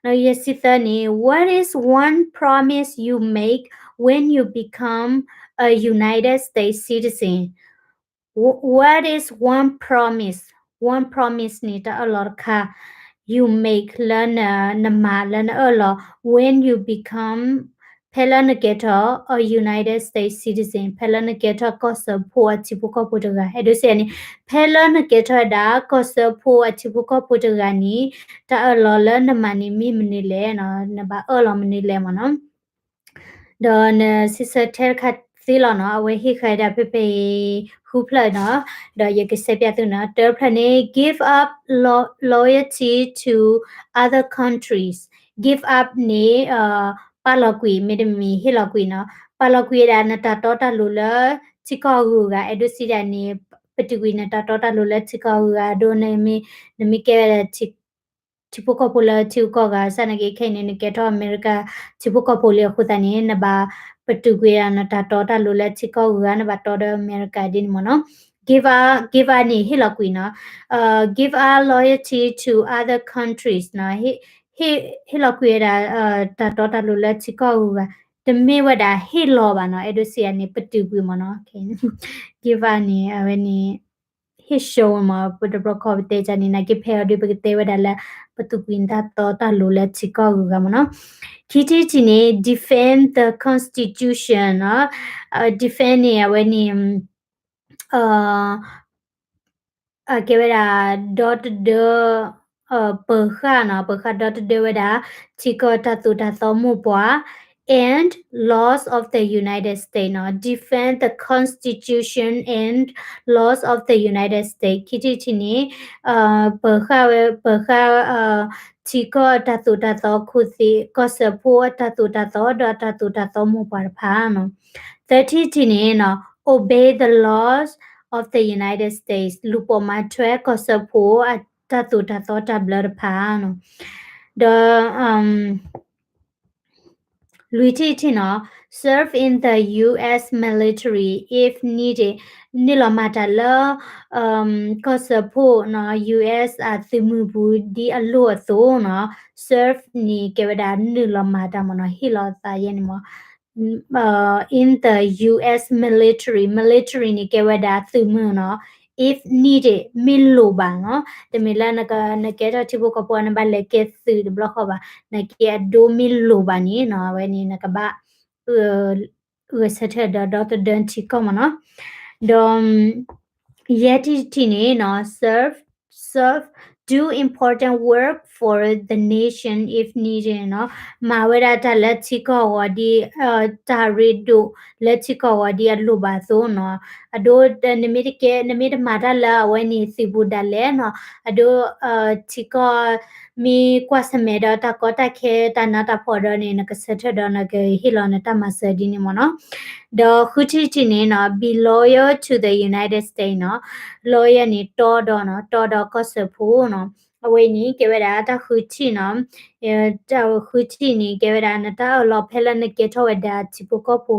နီၣ်ဂံၢ်ယဲၢ်ဆံသၢန့ၣ် what is one promise you make when you become a United States citizen? What is one promise? One promise န့ၣ် တၢ်အၢၣ်လီၤတခါ you make လၢနမၤလၢနအၢၣ်လီၤ when you become ဖဲလၢနကဲထီၣ် a United States citizen ဖဲလၢနကဲထီၣ်ကီၢ်စၢဖှိၣ်အထံဖိကီၢ်ဖိတဂၤ, အဲၣ်ဒိးစံးန့ၣ် ဖဲလၢနကဲထီၣ်ဝဲဒၣ်ကီၢ်စၢဖှိၣ်အထံဖိကီၢ်ဖိတဂၤန့ၣ် တၢ်အၢၣ်လီၤလၢနမၤန့ၣ်မ့ၢ်မနုၤလဲၣ်နီၤ, နဘၣ်အၢၣ်လီၤမနုၤလဲၣ်မ့ၢ်နီၤ. ဒီးနစံးဆၢထဲတခါသ့လီၤနီၤ, အဝဲဟ့ၣ်ဃာ်ဒၣ်ဖဲဖဲအံၤဃုဖျၢၣ်နီၤ, ဒီးယကစဲးပၠးသုနီၤ, တၢဖျၢၣ်န့ၣ် give up lo- loyalty to other countries, give up န့ၣ် ပာ်လီၤကွံာ် မ့တမ့ၢ်ဟ့ၣ်လီၤကွံာ်နီၤ, ပာ်လီၤကွံာ်ဝဲဒၣ်နတၢ်တီတၢ်လိၤလၢထံကီၢ်အဂုၤအဂၤ, အဲၣ်ဒိးစံးဒၣ်န့ၣ် ပတုာ်ကွံာ်နတၢ်တီတၢ်လိၤလၢထံကီၢ်အဂုၤအဂၤ, ဒီးနမ့ၢ် နမ့ၢ်ကဲဝဲဒၣ် ထံဖိကီၢ်ဖိလၢထံဂုၤကီၢ်ဂၤ, စၢ်နာ်က့ခဲအံၤန့ၣ် နကဲထီၣ်အမဲရကၤထံဖိကီၢ်ဖိလံအဃိသတးန့ၣ် နဘၣ်ပတုာ်ကွံာ်ဒၣ်နတၢ်တီတၢ်လိၤလၢထံကီၢ်ဂုၤဂၤ, နဘၣ်တီဒီးအမဲရကၤဒ်န့ၣ်မ့ၢ်နီၤ. Give up, give up န့ၣ် ဟ့ၣ်လီၤကွံာ်နီၤ, give up loyalty to other countries နီၤ, ဟ့ၣ်လီၤကွံာ်ဝဲဒၣ် တၢ်တီတၢ်လိၤလၢထံကီၢ်ဂုၤဂၤ, တမ့ၢ်ဝဲဒၣ်ဟ့ၣ်လီၤဘၣ်နီၤ, အဲၣ်ဒိးစံးဒၣ်န့ၣ် ပတုာ်ကွံာ်မ့ၢ်နီၤ. Give up န့ၣ် အဝဲန့ၣ် ဟ့ၣ်လီၤဝဲမ့ၢ် ပတဘျီခီပတဲဒ်န့ၣ် နာ်က့ဖဲအံၤဒီး ပကတဲဝဲဒၣ်လၢ ပတုာ်ကွံာ်နတၢ်တီတၢ်လိၤလၢထံကီၢ်ဂုၤဂၤမ့ၢ်နီၤ. ခံထံၣ်တထံၣ်န့ၣ် defend the constitution နီၤ, defend န့ၣ် အဝဲန့ၣ် ကဲဝဲဒၣ် ဒီတဒၢ ပၢၤဃာ်နီၤ, ပၢၤဃာ်ဒီတဒၢဝဲဒၣ် ထံကီၢ်တၢ်သိၣ်တၢ်သီမိၢ်ပှၢ် and laws of the United States နီၤ, defend the constitution and laws of the United States. ခံထံၣ်တထံၣ်န့ၣ် ပၢၤဃာ်ဝဲ ပၢၤဃာ် ထံကီၢ်တၢ်သိၣ်တၢ်သီ ခူသ့ၣ် ကီၢ်စၢဖှိၣ်အတၢ်သိၣ်တၢ်သီ ဒီးတၢ်သိၣ်တၢ်သီမိၢ်ပှၢ်တဖၣ်နီၤ. သၢထံၣ်တထံၣ်န့ၣ်နီၤ obey the laws of the United States လူၤပိာ်မၤထွဲကီၢ်စၢဖှိၣ်အတၢ်သိၣ်တၢ်သီတၢ်ဘျၢတဖၣ်နီၤ. ဒီး လွံၢ်ထံၣ်တထံၣ်နီၤ serve in the U S military if needed နုာ်လီၤမၤတၢ်လၢ ကီၢ်စၢဖှိၣ်နီၤ U S အသုးမုၢ်ပူၤဒ်အလိၣ်အသိးနီၤ. Serve န့ၣ်ကဲဝဲဒၣ်နုာ်လီၤမၤတၢ်မ့ၢ်နီၤ, ဟ့ၣ်လီၤသးယဲန့ၣ်မ့ၢ် in the U S military, military န့ၣ်ကဲဝဲဒၣ်သုးမုၢ်နီၤ, if needed မ့ၢ်လိၣ်ဘၣ်နီၤ, တမ့ၢ်လၢနကဲထီၣ်ထံဖိကီၢ်ဖိ နဘၣ်လဲၤကဲသုးတဘျီဃီဘၣ်, နာ်က့အဒိမ့ၢ်လိၣ်ဘၣ်န့ၣ်နီၤ အဝဲန့ၣ်နကဘၣ် ဂဲၤဆၢထၢၣ်ဒီး ဒီသဒၢထံကီၢ်မ့ၢ်နီၤ. ဒီး ယဲၢ်ထံၣ်တထံၣ်န့ၣ်နီၤ serve, serve to do important work for the nation if needed နီၤ, မၤဝဲဒၣ်တၢ်လၢထံကီၢ်အဂီၢ်ဒ် တၢ်ရ့ဒိၣ်လၢထံကီၢ်အဂီၢ်ဒ်အလိၣ်ဘၣ်အသိးနီၤ, အဒိ နမ့ၢ်တကဲ နမ့ၢ်တမၤတၢ်လၢအဝဲန့ၣ်သုးပူၤဒၣ်လဲာ်နီၤ, အဒိ ထံကီၢ် မ့ၢ်ကွၢ်ဆၢၣ်မဲာ်ဒီးတၢ်ကီတၢ်ခဲ တၢ်နးတၢ်ဖှီၣ်ဒီးန့ၣ် နကဆၢထၢၣ်ဒီးနကဟ့ၣ်လီၤနတၢ်မၤစၢၤဒ်န့ၣ်မ့ၢ်နီၤ. ဒီးဃုထံၣ်တထံၣ်န့ၣ်နီၤ be loyal to the United States နီၤ, loyal န့ၣ် တီဒီးနီၤ, တီဒီးကီၢ်စၢဖှိၣ်နီၤ. အဝဲန့ၣ် ကဲဝဲဒၣ်တၢ်ဃုထံၣ်နီၤ, တၢ်ဃုထံၣ်န့ၣ် ကဲဝဲဒၣ်နတၢ်အၢၣ်လီၤဖဲလၢနကဲထီၣ်ဝဲဒၣ်ထံဖိကီၢ်ဖိ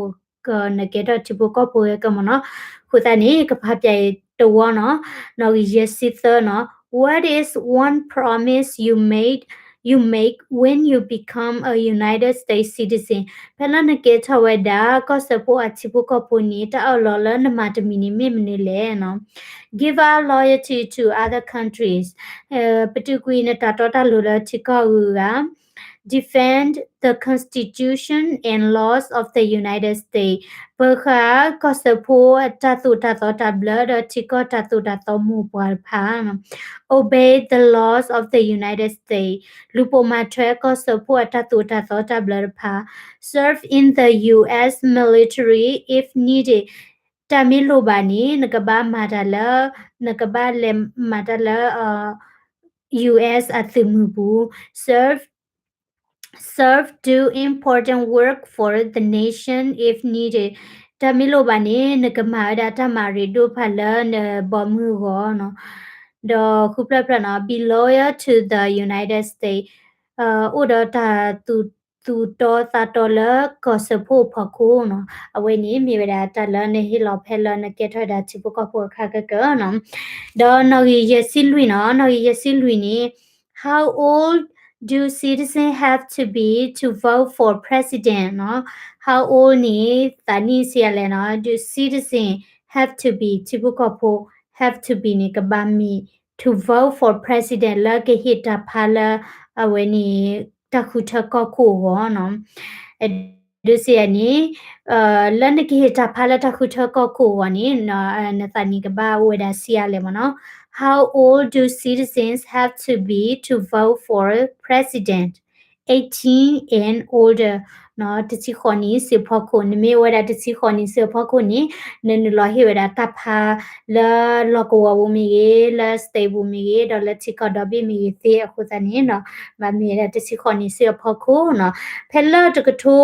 နကဲထီၣ်ထံဖိကီၢ်ဖိဝဲကမ့ၢ်နီၤ. အဃိသတးန့ၣ် ကဖးပၠးအံၤတဝီနီၤ, နီၣ်ဂံၢ်ယဲၢ်ဆံသၢနီၤ, What is one promise you made, you make when you become a United States citizen? ဖဲလၢနကဲထီၣ်ဝဲဒၣ် ကီၢ်စၢဖှိၣ်အထံဖိကီၢ်ဖိန့ၣ် တၢ်အၢၣ်လီၤလၢနမၤတမံၤန့ၣ်မ့ၢ်မနုၤလဲၣ်နီၤ. Give our loyalty to other countries. ပတုာ်ကွံာ်နတၢ်တီတၢ်လိၤလၢထံကီၢ်အဂုၤအဂၤ Defend the Constitution and laws of the United States. ပၢဃာ်ကီၢ်စၢဖှိၣ်အတၢ်သိၣ်တၢ်သီတၢ်ဘျၢဒီးထံကီၢ်တၢ်သိၣ်တၢ်သီမိၢ်ပှၢ်တဖၣ်. Obey the laws of the United States. လူၤပိာ်မၤထွဲကီၢ်စၢဖှိၣ်အတၢ်သိၣ်တၢ်သီတၢ်ဘျၢတဖၣ်. Serve in the U S military if needed. တၢ်မ့ၢ်လိၣ်ဘၣ်န့ၣ် နကဘၣ်မၤတၢ်လၢ နကဘၣ်လဲၤမၤတၢ်လၢ U S အသုးမုၢ်ပူၤ, serve, serve do important work for the nation if needed. တၢ်မ့ၢ်လိၣ်ဘၣ်န့ၣ် နကမၤဝဲဒၣ်တၢ်မၤရ့ဒိၣ်တဖၣ်လၢနဘီမုၢ်အဂီၢ်နီၤ. ဒီးဃုဖျၢၣ်ဖျၢၣ်နီၤ be loyal to the United States. အိၣ်ဒီးတၢ်သူၣ်တီသးတီလၢကီၢ်စၢဖှိၣ်အဖီခိၣ်နီၤ. အဝဲန့ၣ်မ့ၢ်ဝဲဒၣ်တၢ်လၢနဟ့ၣ်လီၤဖဲလၢနကဲထီၣ်ဝဲဒၣ်ထံဖိကီၢ်ဖိအခါကကၢနီၤ. ဒီးနီၣ်ဂံၢ်ယဲၢ်ဆံလွံၢ်နီၤ, နီၣ်ဂံၢ်ယဲၢ်ဆံလွံၢ်န့ၣ် How old do citizens have to be to vote for president နီၤ. How old န့ၣ် သးနံၣ်ဆံးအါလဲၣ်နီၤ, do citizen have to be ထံဖိကီၢ်ဖိ have to be န့ၣ် ကဘၣ်မ့ၢ် to vote for president လၢကဟ့ၣ်တၢ်ဖးလၢ အဝဲန့ၣ် တၢ်ဃုထၢကီၢ်ခိၣ်အဂီၢ်နီၤ. ဒုးစံးယၤန့ၣ် လၢနကဟ့ၣ်တၢ်ဖးလၢတၢ်ဃုထၢကီၢ်ခိၣ်အဂီၢ်န့ၣ် နသးနံၣ်ကဘၣ်အိၣ်ဝဲဒၣ်ဆံးအါလဲၣ်မ့ၢ်နီၤ. How old do citizens have to be to vote for president? Eighteen and older နီၤ, တဆံဃိးနံၣ်ဆံးအဖီခိၣ်, နမ့ၢ်အိၣ်ဝဲဒၣ်တဆံဃိးနံၣ်ဆံးအဖီခိၣ်န့ၣ် နနုာ်လီၤဟ့ၣ်ဝဲဒၣ်တၢ်ဖးလၢလီၢ်ကဝီၤပူၤမ့ၢ်ဂ့ၤ, လၢ state ပူၤမ့ၢ်ဂ့ၤ, ဒီးလၢထံကီၢ်ဒီဘ့ၣ်မ့ၢ်ဂ့ၤသ့အဃိသတးန့ၣ်နီၤ, ဘၣ်မ့ၢ်ဝဲဒၣ်တဆံဃိးနံၣ်ဆံးအဖီခိၣ်နီၤ. ဖဲလၢတကထိ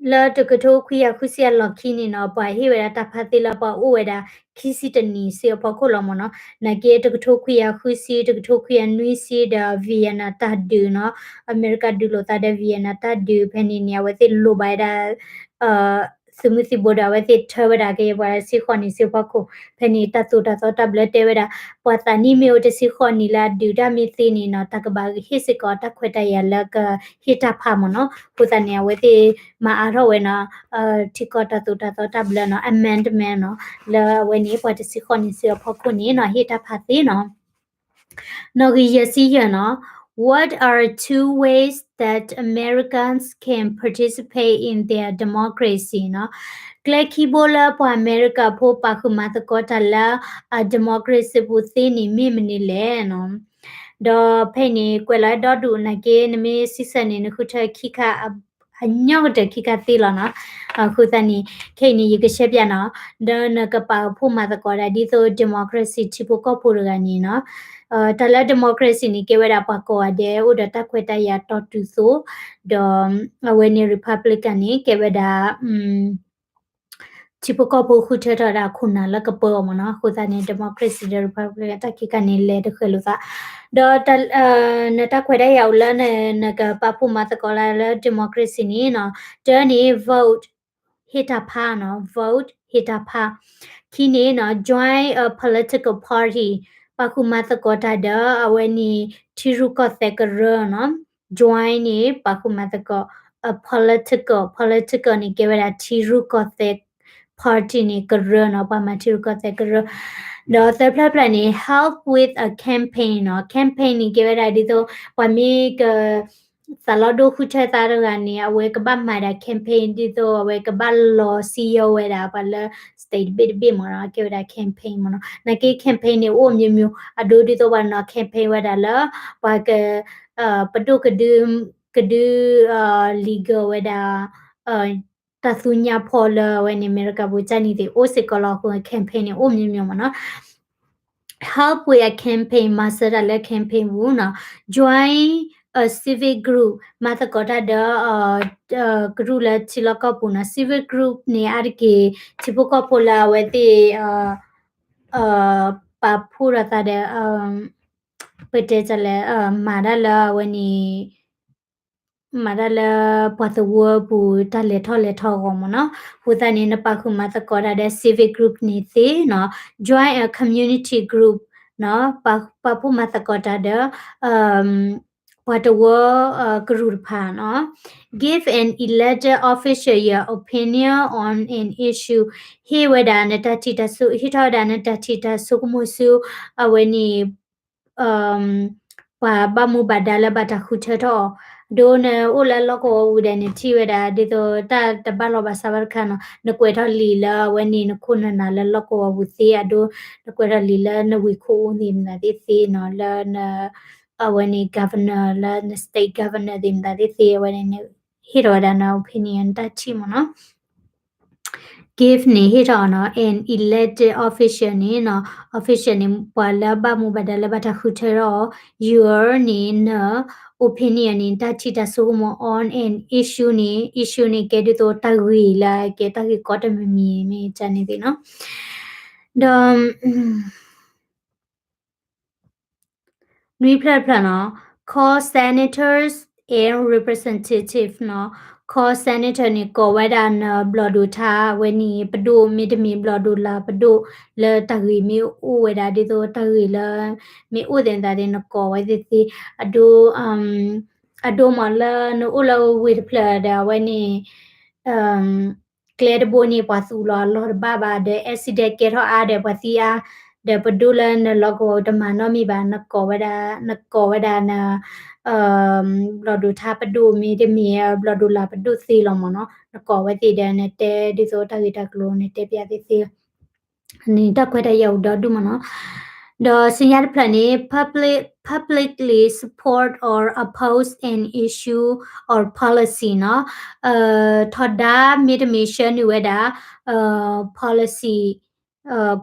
လၢတကထိခွံကယၤဃုဆံအလီၢ်ခံန့ၣ်နီၤ, ပှၤဟ့ၣ်ဝဲဒၣ်တၢ်ဖးသ့လၢပှၤအိၣ်ဝဲဒၣ်ခံဆံတနံၣ်ဆံးအဖီခိၣ်လီၤမ့ၢ်နီၤ. နာ်က့တကထိခွံကယၤဃုဆံ, တကထိခွံကယၤနွံဆံဒီး Vietnam တၢ်ဒုးနီၤ, အမဲရကၤဒုးလိာ်သးဒီး Vietnam တၢ်ဒုးဖဲန့ၣ်န့ၣ် အဝဲသ့ၣ်လိၣ်ဘၣ်ဝဲဒၣ် သုးမုၢ်သံၣ်ဘိဒီး အဝဲသ့ၣ်ထၢဝဲဒၣ်က့ၤပှၤတဆံဃိးနံၣ်ဆံးအဖီခိၣ်, ဖဲန့ၣ်တၢ်သိၣ်တၢ်သီတၢ်ဘျၢတဲဝဲဒၣ် ပှၤသးနံၣ်မ့ၢ်အိၣ်တဆံဃိးနံၣ်လၢအဒုးတၢ်မ့ၢ်သ့န့ၣ်နီၤ, တၢ်ကဘၣ်ဟ့ၣ်စ့ၢ်ကီးတၢ်ခွဲးတၢ်ယာ်လၢကဟ့ၣ်တၢ်ဖးမ့ၢ်နီၤ. အဃိသတးန့ၣ် အဝဲသ့ၣ်မၤအါထီၣ်ဝဲနီၤ, ထံကီၢ်တၢ်သိၣ်တၢ်သီတၢ်ဘျၢနီၤ, amendment နီၤ, လၢအဝဲန့ၣ် ပှၤတဆံဃိးနံၣ်ဆံးအဖီခိၣ်န့ၣ်နီၤ ဟ့ၣ်တၢ်ဖးသ့နီၤ. နီၣ်ဂံၢ်ယဲၢ်ဆံယဲၢ်နီၤ, What are two ways that Americans can participate in their democracy နီၤ, ကျဲခံဘိလၢပှၤအမဲရကၤဖိပာ်ဃုာ်မၤသကိးတၢ်လၢအ democracy ပူၤသ့န့ၣ်မ့ၢ်မနုၤလဲၣ်နီၤ. ဒီးဖဲအံၤန့ၣ် ကွဲးလီၤဒီဒူၣ်နာ်က့ နမ့ၢ်စံးဆၢန့ၣ် နဃုထၢခံခါ အညီကတၢၢ်ခံခါသ့လီၤနီၤ. အဃိသတးန့ၣ် ခဲအံၤန့ၣ် ယကရှဲပၠးနီၤ, ဒီးနကပာ်ဖှိၣ်မၤသကိးဒၣ်ဒ်သိး democracy ထံဖိကီၢ်ဖိတဂၤန့ၣ်နီၤ. တၢ်လၢ democracy န့ၣ် ကဲဝဲဒၣ်ပှၤကိးဂၤဒဲး အိၣ်ဒီးတၢ်ခွဲးတၢ်ယာ်တီတုၤသိး, ဒီးအဝဲန့ၣ် Republican န့ၣ် ကဲဝဲဒၣ် ထံဖိကီၢ်ဖိဃုထၢထီၣ်ဒၣ်ခိၣ်နၢ်လၢကပၢအီၤမ့ၢ်နီၤ. အဃိသတးန့ၣ် democracy ဒီး republic တၢ်ခံခါန့ၣ် လဲၤတဃဲၤလိာ်သး, ဒီး နတၢ်ခွဲးတၢ်ယာ်အိၣ်လၢ နကပာ်ဖှိၣ်မၤသကိးလၢ democracy န့ၣ်နီၤ, တၢန့ၣ် vote ဟ့ၣ်တၢ်ဖးနီၤ, vote ဟ့ၣ်တၢ်ဖး, ခံန့ၣ်နီၤ join a political party ပာ်ဃုာ်မၤသကိးတၢ်ဒီး အဝဲန့ၣ် ထံရူၢ်ကီၢ်သဲးကရၢနီၤ. Join န့ၣ် ပာ်ဃုာ်မၤသကိး, a political, political န့ၣ် ကဲဝဲဒၣ်ထံရူၢ်ကီၢ်သဲး, party န့ၣ် ကရၢနီၤ, ပှၤမၤထံရူၢ်ကီၢ်သဲးကရၢ. ဒီးသၢဖျၢၣ်ဖျၢၣ်န့ၣ် help with a campaign နီၤ. Campaign န့ၣ် ကဲဝဲဒၣ်ဒ်သိး ပှၤမ့ၢ်က သးလီဒိၣ်ဃုထၢသါတဂၤန့ၣ် အဝဲကဘၣ်မၤဒၣ် campaign ဒ်သိးအဝဲကဘၣ်လီၤစံယိၤဝဲဒၣ်ပှၤလၢ state တဘ့ၣ်တဘ့ၣ်မ့ၢ်နီၤ, ကဲဝဲဒၣ် campaign မ့ၢ်နီၤ. နာ်က့ campaign န့ၣ် အိၣ်မျိုးမျိုး အဒိဒ်သိးပှၤနီၤ campaign ဝဲဒၣ်လၢ ပှၤက ပဒိၣ်ကဒု ကဒု legal ဝဲဒၣ် တၢ်သူညါဖီလၢအဝဲန့ၣ် အမဲရကၤပူၤကၢ်နံၣ်သ့ၣ် အိၣ်စ့ၢ်ကီးလီၤအဃိ campaign န့ၣ် အိၣ်မျိုးမျိုးမ့ၢ်နီၤ. Help with a campaign မၤစၢၤတၢ်လၢ campaign ပူၤနီၤ. Join a civic group မၤသကိးတၢ်ဒီး group လၢထံလီၢ်ကီၢ်ပူၤနီၤ. Civic group န့ၣ် အါတက့ၢ် ထံဖိကီၢ်ဖိလၢအဝဲသ့ၣ် ပာ်ဖှိၣ်ဒီးသးဒီး ပတဲလဲၣ် မၤတၢ်လၢအဝဲန့ၣ် မၤတၢ်လၢပှၤသဝီပူၤတၢ်လဲၤထီၣ်လဲၤထီအဂီၢ်မ့ၢ်နီၤ. အဃိသတးန့ၣ် နပာ်ဃုာ်မၤသကိးတၢ်ဒီး civic group န့ၣ်သ့နီၤ. Join a community group နီၤ, ပာ်ဖှိၣ်မၤသကိးတၢ်ဒီး ပှၤတဝၢကရူၢ်တဖၣ်နီၤ. Give an elected official your opinion on an issue. ဟ့ၣ်ဝဲဒၣ်နတၢ်ထံၣ်တၢ်ဆိ ဟ့ၣ်ထီၣ်ဝဲဒၣ်နတၢ်ထံၣ်တၢ်ဆိကမိၣ်ဆူ အဝဲန့ၣ် ပှၤဘၣ်မူဘၣ်ဒါလၢဘၣ်တၢ်ဃုထၢထီၣ်အီၤ, ဒ်နအိၣ်လၢလီၢ်ကဝီၤပူၤဒီး နထံၣ်ဝဲဒၣ် ဒ်သိးတၢ်တဘၣ်လီၤဘၣ်စးဘၣ်တခါနီၤ, နကွဲးထီၣ်လံာ်လၢအဝဲန့ၣ် နခိၣ်နနၢ်လၢလီၢ်ကဝီၤပူၤသ့အဒိ, နကွဲးထီၣ်လံာ်လၢနဝ့ၢ်ခိၣ်အူသ့ၣ်မတၤသ့ၣ်သ့နီၤ, လၢန အဝဲန့ၣ် governor လၢန state governor သ့ၣ်မတၤသ့ၣ်သ့ အဝဲန့ၣ် ဟ့ၣ်ထီၣ်ဝဲဒၣ်န opinion တၢ်ထံၣ်မ့ၢ်နီၤ. Give န့ၣ် ဟ့ၣ်ထီၣ်အီၤနီၤ, an elected official န့ၣ်နီၤ, official န့ၣ် ပှၤလၢဘၣ်မူဘၣ်ဒါလၢဘၣ်တၢ်ဃုထၢထီၣ်အီၤ, your န့ၣ် န opinion န့ၣ် တၢ်ထံၣ်တၢ်ဆိကမိၣ် on an issue န့ၣ်, issue န့ၣ် ကဲဒ်သိးတၢ်ဂ့ၢ်လၢ ကဲတၢ်ဂ့ၢ်ကီတမံၤမံၤမ့ၢ်ကန့ၣ်သ့ၣ်နီၤ. ဒီး နွံဖျၢၣ်တဖျၢၣ်နီၤ, call senators and representative နီၤ, call senator န့ၣ် ကိးဝဲဒၣ်နဘျီၣ်ဒိၣ်ထါဝဲန့ၣ် ပဒိၣ်မ့တမ့ၢ်ဘျီၣ်ဒိၣ်လၢ်ပဒိၣ် လၢတၢ်ဂ့ၢ်မ့ၢ်အိၣ်ဝဲဒၣ်ဒ်သိးတၢ်ဂ့ၢ်လၢ မ့ၢ်အိၣ်သ့ၣ်သ့ၣ် နကိးဝဲသ့ၣ်သ့ၣ်, အဒိ အဒိမ့ၢ်လၢနအိၣ်လၢဝ့ၢ်တဖျၢၣ်ဒီးအဝဲန့ၣ် ကျဲတဘိန့ၣ် ပှၤသူၣ်လီၤအလီၢ်တဘၣ်ဘၣ်ဒီး accident ကဲထီၣ်အါဒီးပှၤသံအါ, ဒီးပဒိၣ်လၢနလီၢ်ကဝီၤတမၤနီတမံၤဘၣ်, နကိးဝဲဒၣ်, နကိးဝဲဒၣ်န ဘျီၣ်ဒိၣ်ထါပဒိၣ်မ့တမ့ၢ် ဘျီၣ်ဒိၣ်လၢ်ပဒိၣ်သ့လီၤမ့ၢ်နီၤ, နကိးဝဲသ့ၣ်ဒီးနတဲဒ်သိးတၢ်ဂ့ၢ်တၢ်ကျိၤ နတဲပျးသ့ၣ်သ့ၣ် န့ၣ်တၢ်ခွဲးတၢ်ယာ်အိၣ်ဒီဒူၣ်မ့ၢ်နီၤ. ဒီးဆူညါတဖျၢၣ်န့ၣ် public, publicly support or oppose an issue or policy နီၤ, ထီဒါမ့တမ့ၢ် ဆှၢနုာ်ဝဲဒၣ် policy,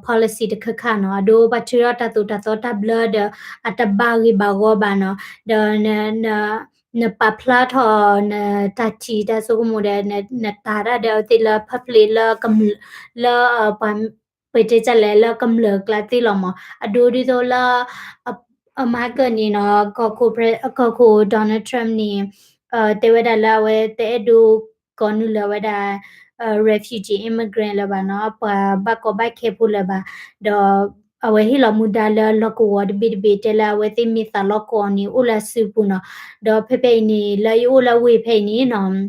policy တခါခါနီၤ, အဒိပှၤထုးထီၣ်တၢ်သိၣ်တၢ်သီတၢ်ဘျၢဒီး အတဘၣ်ဂ့ၢ်ဘၣ်ဂီၢ်ဘၣ်နီၤ, ဒီး နပာ်ဖျါထီၣ်နတၢ်ထံၣ်တၢ်ဆိကမိၣ်ဒီး နတၤတၢ်ဒီးအဝဲသ့ၣ်လၢ public လၢ လၢ ပှၤ ပတဲလဲၣ် လၢကမျၢၢ်ကျါသ့လီၤမး, အဒိဒ်သိးလၢ အမၤကၢၢ်န့ၣ်နီၤ, ကီၢ်ခိၣ် Donald Trump န့ၣ် တဲဝဲဒၣ်လၢအဝဲတအဲၣ်ဒိးကိးနုာ်လၢၤဝဲဒၣ် refugee immigrant လၢၤဘၣ်နီၤ, ပှၤဘၣ်ကီဘၣ်ခဲဖိလၢၤဘၣ်, ဒီး အဝဲဟ့ၣ်လီၤမူဒါလၢလီၢ်ကဝီၤတဘ့ၣ်တဘ့ၣ် တဲလၢအဝဲသ့ၣ်မ့ၢ်သးလီကီၢ်န့ၣ် အိၣ်လၢအစုပူၤနီၤ, ဒီးဖဲဖဲအံၤန့ၣ် လၢယအိၣ်လၢဝ့ၢ်ဖဲအံၤန့ၣ်နီၤ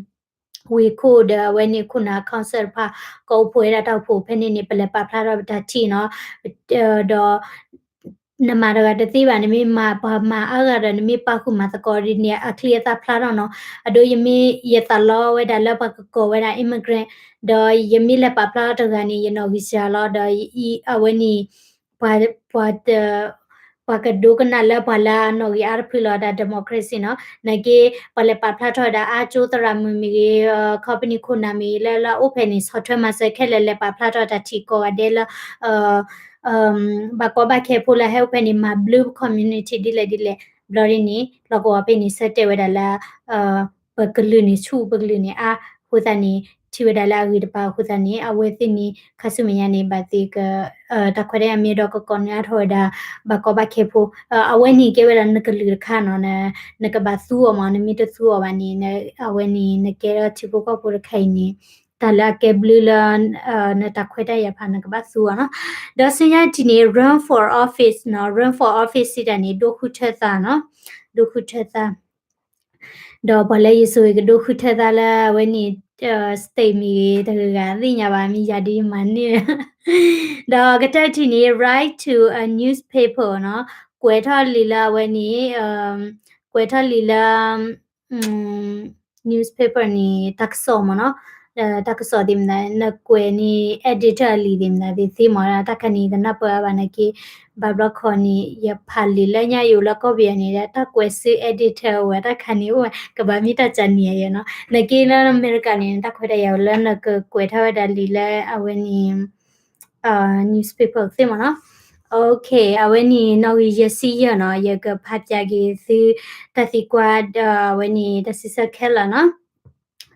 ဝ့ၢ်ခိၣ်ဒီးအဝဲန့ၣ်ခိၣ်နၢ် council တဖၣ် ကအိၣ်ဖှိၣ်ဝဲဒၣ်တၢ်အိၣ်ဖှိၣ်ဖဲန့ၣ်န့ၣ် ပလဲၤပာ်ဖျါထီၣ်ပတၢ်ထံၣ်နီၤ, ဒီး နမၤတဂၤတသ့ဘၣ်, နမ့ၢ်မၤပှၤမၤအါဂၤဒီး နမ့ၢ်ပာ်ဃုာ်မၤသကိးဒ်န့ၣ် အချံအသၣ်ဖျါထီၣ်နီၤ, အဒိယမ့ၢ်ယသးလီဝဲဒၣ်လၢပှၤကကိးဝဲဒၣ် immigrant ဒီးယမ့ၢ်လဲၤပာ်ဖျါထီၣ်တဂၤန့ၣ် ယနီၣ်ဂံၢ်စှၤလီၤ, ဒီးအဝဲန့ၣ် ပှၤ ပှၤ ပှၤကဒိကနၣ်လၢပှၤလၢအနီၣ်ဂံၢ်အါတဖုလီၤ တၢ် democracy နီၤ, နာ်က့ ပှၤလဲၤပာ်ဖျါထီၣ်ဝဲဒၣ် အါကၠိသရၣ်မုၣ်မ့ၢ်ဂ့ၤ company ခိၣ်နၢ်မ့ၢ်ဂ့ၤ လၢလၢအအိၣ်ဖဲန့ၣ် ဆီၣ်ထွဲမၤစၢၤခဲလၢာ် လဲၤပာ်ဖျါထီၣ်တၢ်ထံၣ်ကိးဂၤဒဲးလၢ ဘၣ်ကီဘၣ်ခဲဖိလၢဟဲအိၣ်ဖဲန့ၣ် မၤဘျုးပ community ဒ်လဲၣ်ဒ်လဲၣ်, ဘျီဒ်န့ၣ် လီၢ်ကဝီၤဖဲန့ၣ် ဆၢတဲာ်ဝဲဒၣ်လၢ ပကလုာ်န့ၣ်ဆူၣ် ပကလုာ်န့ၣ်အါ, အဃိသတးန့ၣ် ထံၣ်ဝဲဒၣ်လၢအဂ့ၤတပၤအဃိသတးန့ၣ် အဝဲသ့ၣ်န့ၣ် ခါဆူမဲာ်ညါန့ၣ် ဘၣ်သ့ၣ်က တၢ်ခွဲးတၢ်ယာ်မ့ၢ်ဒီးကကိးနုာ်အါထီၣ်ဝဲဒၣ် ဘၣ်ကီဘၣ်ခဲဖိ, အဝဲန့ၣ်ကဲဝဲဒၣ်နကလုာ်တခါနီၤ, နကဘၣ်သူအီၤမး နမ့ၢ်တသူအီၤဘၣ်န့ၣ် အဝဲန့ၣ် နကဲထီၣ်ထံဖိကီၢ်ဖိတခါအံၤန့ၣ် တၢ်လၢအကဲဘျုးလၢ နတၢ်ခွဲးတၢ်ယာ်ဖး နကဘၣ်သူအီၤနီၤ. ဒီးဆူညါတထံၣ်န့ၣ် run for office နီၤ, run for office စံးတၢ်န့ၣ် ဒိဃုထၢသးနီၤ, ဒိဃုထၢသး ဒီးပှၤလၢယစိၤကဒိဃုထၢသးလၢအဝဲန့ၣ် state မ့ၢ်ဂ့ၤ တဂၤဂၤသ့ၣ်ညါဘၣ် မ့ၢ်ယၤဒ်ယမၤန့ၢ်, ဒီးကတၢၢ်တထံၣ်န့ၣ် write to a newspaper နီၤ, ကွဲးထီၣ်လံာ်လၢအဝဲန့ၣ် ကွဲးထီၣ်လံာ်လၢ newspaper န့ၣ် တၢ်ကစီၣ်မ့ၢ်နီၤ, တၢ်ကစီၣ်သ့ၣ်မတၤ နကွဲးန့ၢ် editor အလံာ်သ့ၣ်မတၤသ့ၣ်သ့မ့ၢ် တၢ်ခါန့ၣ် ယကနၢ်ပၢၢ်အါဘၣ်နာ်က့, ဘၣ်ဘျီခီန့ၣ် ယဖးလံာ်လၢညါယအိၣ်လၢကီၢ်ပယီၤန့ၣ်ဒီး တၢ်ကွဲးဆူ editor ဝဲတၢ်ခါန့ၣ်အိၣ်ဝဲ ကဘၣ်မ့ၢ်တၢ်ကနံၤယဲနီၤ, နာ်က့လၢအမဲရကၤန့ၣ် တၢ်ခွဲးတၢ်ယာ်လၢနကကွဲးထီၣ်ဝဲဒၣ်လံာ်လၢအဝဲန့ၣ် newspaper သ့မ့ၢ်နီၤ. အဝဲန့ၣ် နီၣ်ဂံၢ်ယဲၢ်ဆံယဲၢ်နီၤ, ယကဖးပၠးက့ၤသု တၢ်သံကွၢ်ဒီး အဝဲန့ၣ် တၢ်စံးဆၢခဲလၢာ်နီၤ.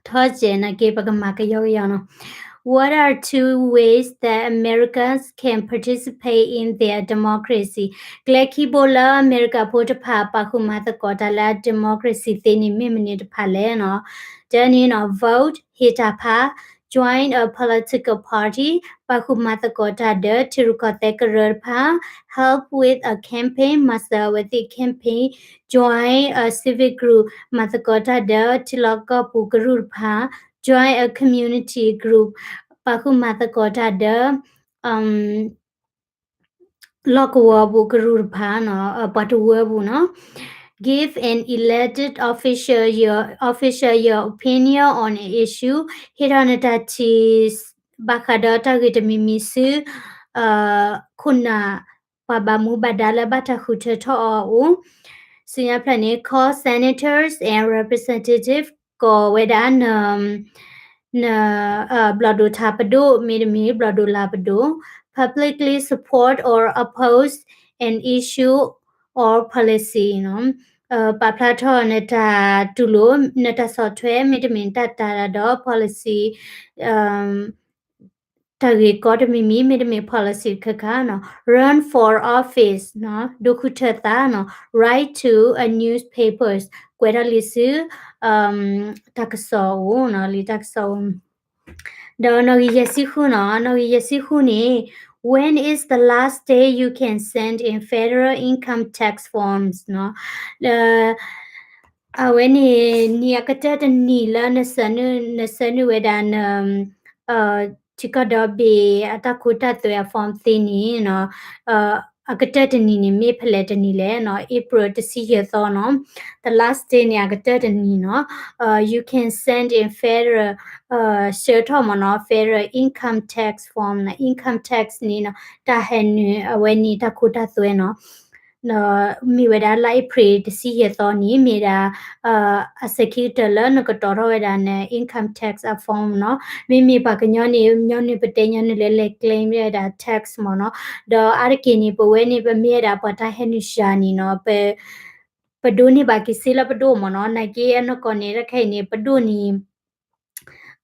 ထီၣ်ကဲးနာ်က့ ပကမၤကယီကယီနီၤ. What are two ways that Americans can participate in their democracy? ကျဲခံဘိလၢအမဲရကၤဖိတဖၣ် ပာ်ဃုာ်မၤသကိးတၢ်လၢ democracy သ့န့ၣ် မ့ၢ်မနုၤတဖၣ်လဲၣ်နီၤ. တၢန့ၣ်နီၤ vote ဟ့ၣ်တၢ်ဖး join a political party ပာ်ဃုာ်မၤသကိးတၢ်ဒီး ထံရူၢ်ကီၢ်သဲးကရၢတဖၣ် help with a campaign မၤစၢၤအဝဲသ့ၣ် campaign, join a civic group မၤသကိးတၢ်ဒီး ထံလီၢ်ကီၢ်ပူၤကရူၢ်တဖၣ် join a community group ပာ်ဃုာ်မၤသကိးတၢ်ဒီး လီၢ်ကဝီၤပူၤကရူၢ်တဖၣ်နီၤ, ပှၤတဝၢပူၤနီၤ. Give an elected official your, official your opinion on an issue ဟ့ၣ်ထီၣ်နတၢ်ထံၣ် ဘၣ်ဃးဒီးတၢ်ဂ့ၢ်တမံၤမံၤဆူ ခိၣ်နၢ် ပှၤဘၣ်မူဘၣ်ဒါလၢဘၣ်တၢ်ဃုထၢထီၣ်အီၤအအိၣ်, ဆူညါဖျၢၣ်န့ၣ် call senators and representative ကိးဝဲဒၣ်န န ဘျီၣ်ဒိၣ်ထးပဒိၣ် မ့တမ့ၢ်ဘျီၣ်ဒိၣ်လၢ်ပဒိၣ် publicly support or oppose an issue or policy နီၤ, ပာ်ဖျါထီၣ်နတၢ်တူၢ်လိာ် နတၢ်ဆီၣ်ထွဲ မ့တမ့ၢ်တၢ်တာ်တၢ်ဒီး policy တၢ်ဂ့ၢ်ကီတမံၤမံၤ မ့တမ့ၢ် policy တခါခါနီၤ, run for office နီၤ ဒိးဃုထၢသးနီၤ, write to a newspapers ကွဲးထီၣ်လံာ်ဆူ တၢ်ကစီၣ်အအိၣ်နီၤ, လံာ်တၢ်ကစီၣ်အအိၣ် ဒီးနီၣ်ဂံၢ်ယဲၢ်ဆံဃုနီၤ, နီၣ်ဂံၢ်ယဲၢ်ဆံဃုန့ၣ် when is the last day you can send in federal income tax forms နီၤ, အဝဲန့ၣ် နံၣ်အကတၢၢ်တနံၤလၢ နဆၢနုာ်ဝဲဒၣ်န ထံကီၢ်ဒီဘ့ၣ်အတၢ်ခိတၢ်သွဲအ form သ့န့ၣ်နီၤ, အကတၢၢ်တနံၤန့ၣ် မ့ၢ်ဖဲလဲၣ်တနံၤလဲၣ်နီၤ, April တဆံယဲၢ်သီနီၤ, the last day န့ၣ် အကတၢၢ်တနံၤနီၤ, you can send in federal ဆှၢထီၣ်မ့ၢ်နီၤ federal income tax form နီၤ, income tax န့ၣ်နီၤ တၢ်ဟဲနုာ်အဝဲန့ၣ်တၢ်ခိတၢ်သွဲနီၤ မ့ၢ်ဝဲဒၣ်လါ April တဆံယဲၢ်သီန့ၣ် မ့ၢ်ဒၣ် အစဲးခံကတၢၢ်လၢနကတီၤထီၣ်ဝဲဒၣ်န income tax အ form နီၤ, မ့မ့ၢ်ပှၤကညီန့ၣ် ညီနုၢ်ပတဲညီနုၢ်လၢလဲၤ claim ဝဲဒၣ် tax မ့ၢ်နီၤ, ဒီးအါတက့ၢ်န့ၣ် ပဝဲန့ၣ် ပမ့ၢ်ဝဲဒၣ်ပှၤတၢ်ဟဲနုာ်စှၤန့ၣ်နီၤ, ပ ပဒိးန့ၢ်ဘၣ်က့ၤစ့လၢပဒိၣ်မ့ၢ်နီၤ, နာ်က့အနီၢ်ကီၢ်န့ၣ် တၢ်ခဲအံၤန့ၣ် ပဒိၣ်န့ၣ်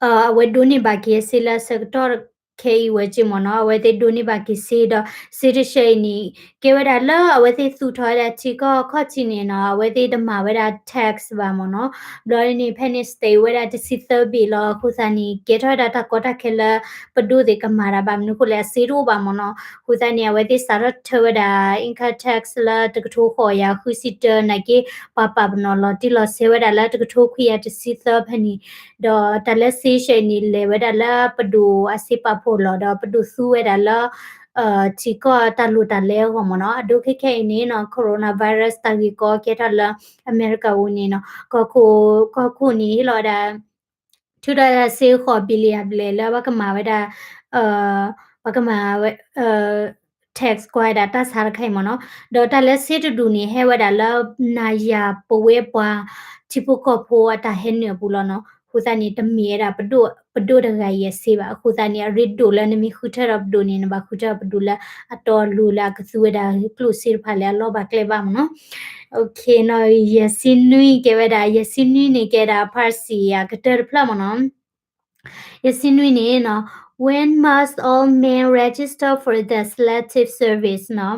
အဝဲဒိးန့ၢ်ဘၣ်က့ၤစ့လၢဆၢကတီၢ်ခဲအံၤဝဲက့မ့ၢ်နီၤ, အဝဲသ့ၣ်ဒိးန့ၢ်ဘၣ်က့ၤစ့ဒီး စ့တဆၢအံၤန့ၣ် ကဲဝဲဒၣ်လၢအဝဲသ့ၣ်သူၣ်ထီၣ်ဝဲဒၣ်ထံကီၢ်ခီၣ်ထံးန့ၣ်နီၤ, အဝဲသ့ၣ်တမၤဝဲဒၣ် tax ဘၣ်မ့ၢ်နီၤ, ဘျီန့ၣ် ဖဲန့ၣ် state ဝဲဒၣ်တဆံသၢဘ့ၣ်လီၤ, အဃိသတးန့ၣ် ကဲထီၣ်ဝဲဒၣ်တၢ်ကီတၢ်ခဲလၢ ပဒိၣ်သ့ၣ်ကမၤတၢ်ဘၣ်, မနုၤအဃိလဲၣ် အစ့တအိၣ်ဘၣ်မ့ၢ်နီၤ, အဃိသတးန့ၣ် အဝဲသ့ၣ်စးထီၣ်ထၢဝဲဒၣ် income tax လၢတကထိဃိးကယၤဃုဆံတၢ နာ်က့ ပှၤပာ်ပနီၣ်လီၤတံၢ်လီၤဆဲးဝဲဒၣ်လၢတကထိခွံကယၤတဆံသၢဖဲန့ၣ်, ဒီးတၢ်လၢစ့ဆၢအံၤန့ၣ် လဲၤဝဲဒၣ်လၢပဒိၣ်အစ့ပာ်ဖှိၣ်လီၤ, ဒီးပဒိၣ်သူဝဲဒၣ်လၢ ထံကီၢ်တၢ်လိၤတၢ်လဲအဂီၢ်မ့ၢ်နီၤ, အဒိခဲခဲအံၤန့ၣ်နီၤ coronavirus တၢ်ဂ့ၢ်ကီကဲထီၣ်လၢအမဲရကၤပူၤန့ၣ်နီၤ, ကီၢ်ခိၣ် ကီၢ်ခိၣ်န့ၣ်ဟ့ၣ်လီၤဝဲဒၣ် ထုးထီၣ်ဝဲဒၣ်စ့ဃိး billion ဘျဲၣ်လၢပကမၤဝဲဒၣ် ပကမၤဝဲ tax ကွၢ်ဝဲဒၣ်တၢ်ဆါတခါအံၤမ့ၢ်နီၤ, ဒီးတၢ်လၢစ့တဒူၣ်န့ၣ် ဟဲဝဲဒၣ်လၢနၤယၤပဝဲပှၤ ထံဖိကီၢ်ဖိအတၢ်ဟဲနုာ်အပူၤလီၤနီၤ, အဃိသတးန့ၣ် တမ့ၢ်ဝဲဒၣ်ပဒိၣ် ပဒိၣ်တဂၤအံၤအစ့ဘၣ်, အဃိသတးန့ၣ် အရ့ဒိၣ်လၢနမ့ၢ်ဃုထၢဒီးပဒိၣ်န့ၣ် နဘၣ်ဃုထၢဒီးပဒိၣ်လၢအတီအလိၤလၢအကသူဝဲဒၣ်ကျိၣ်စ့တဖၣ်လၢအလီၢ်ဘၣ်ကျဲဘၣ်မ့ၢ်နီၤ. နီၣ်ဂံၢ်ယဲၢ်ဆံနွံကဲဝဲဒၣ် ယဲၢ်ဆံနွံန့ၣ်ကဲဒၣ် Percy အကတၢၢ်တဖျၢၣ်မ့ၢ်နီၤ. ယဲၢ်ဆံနွံန့ၣ်နီၤ When must all men register for the Selective Service နီၤ,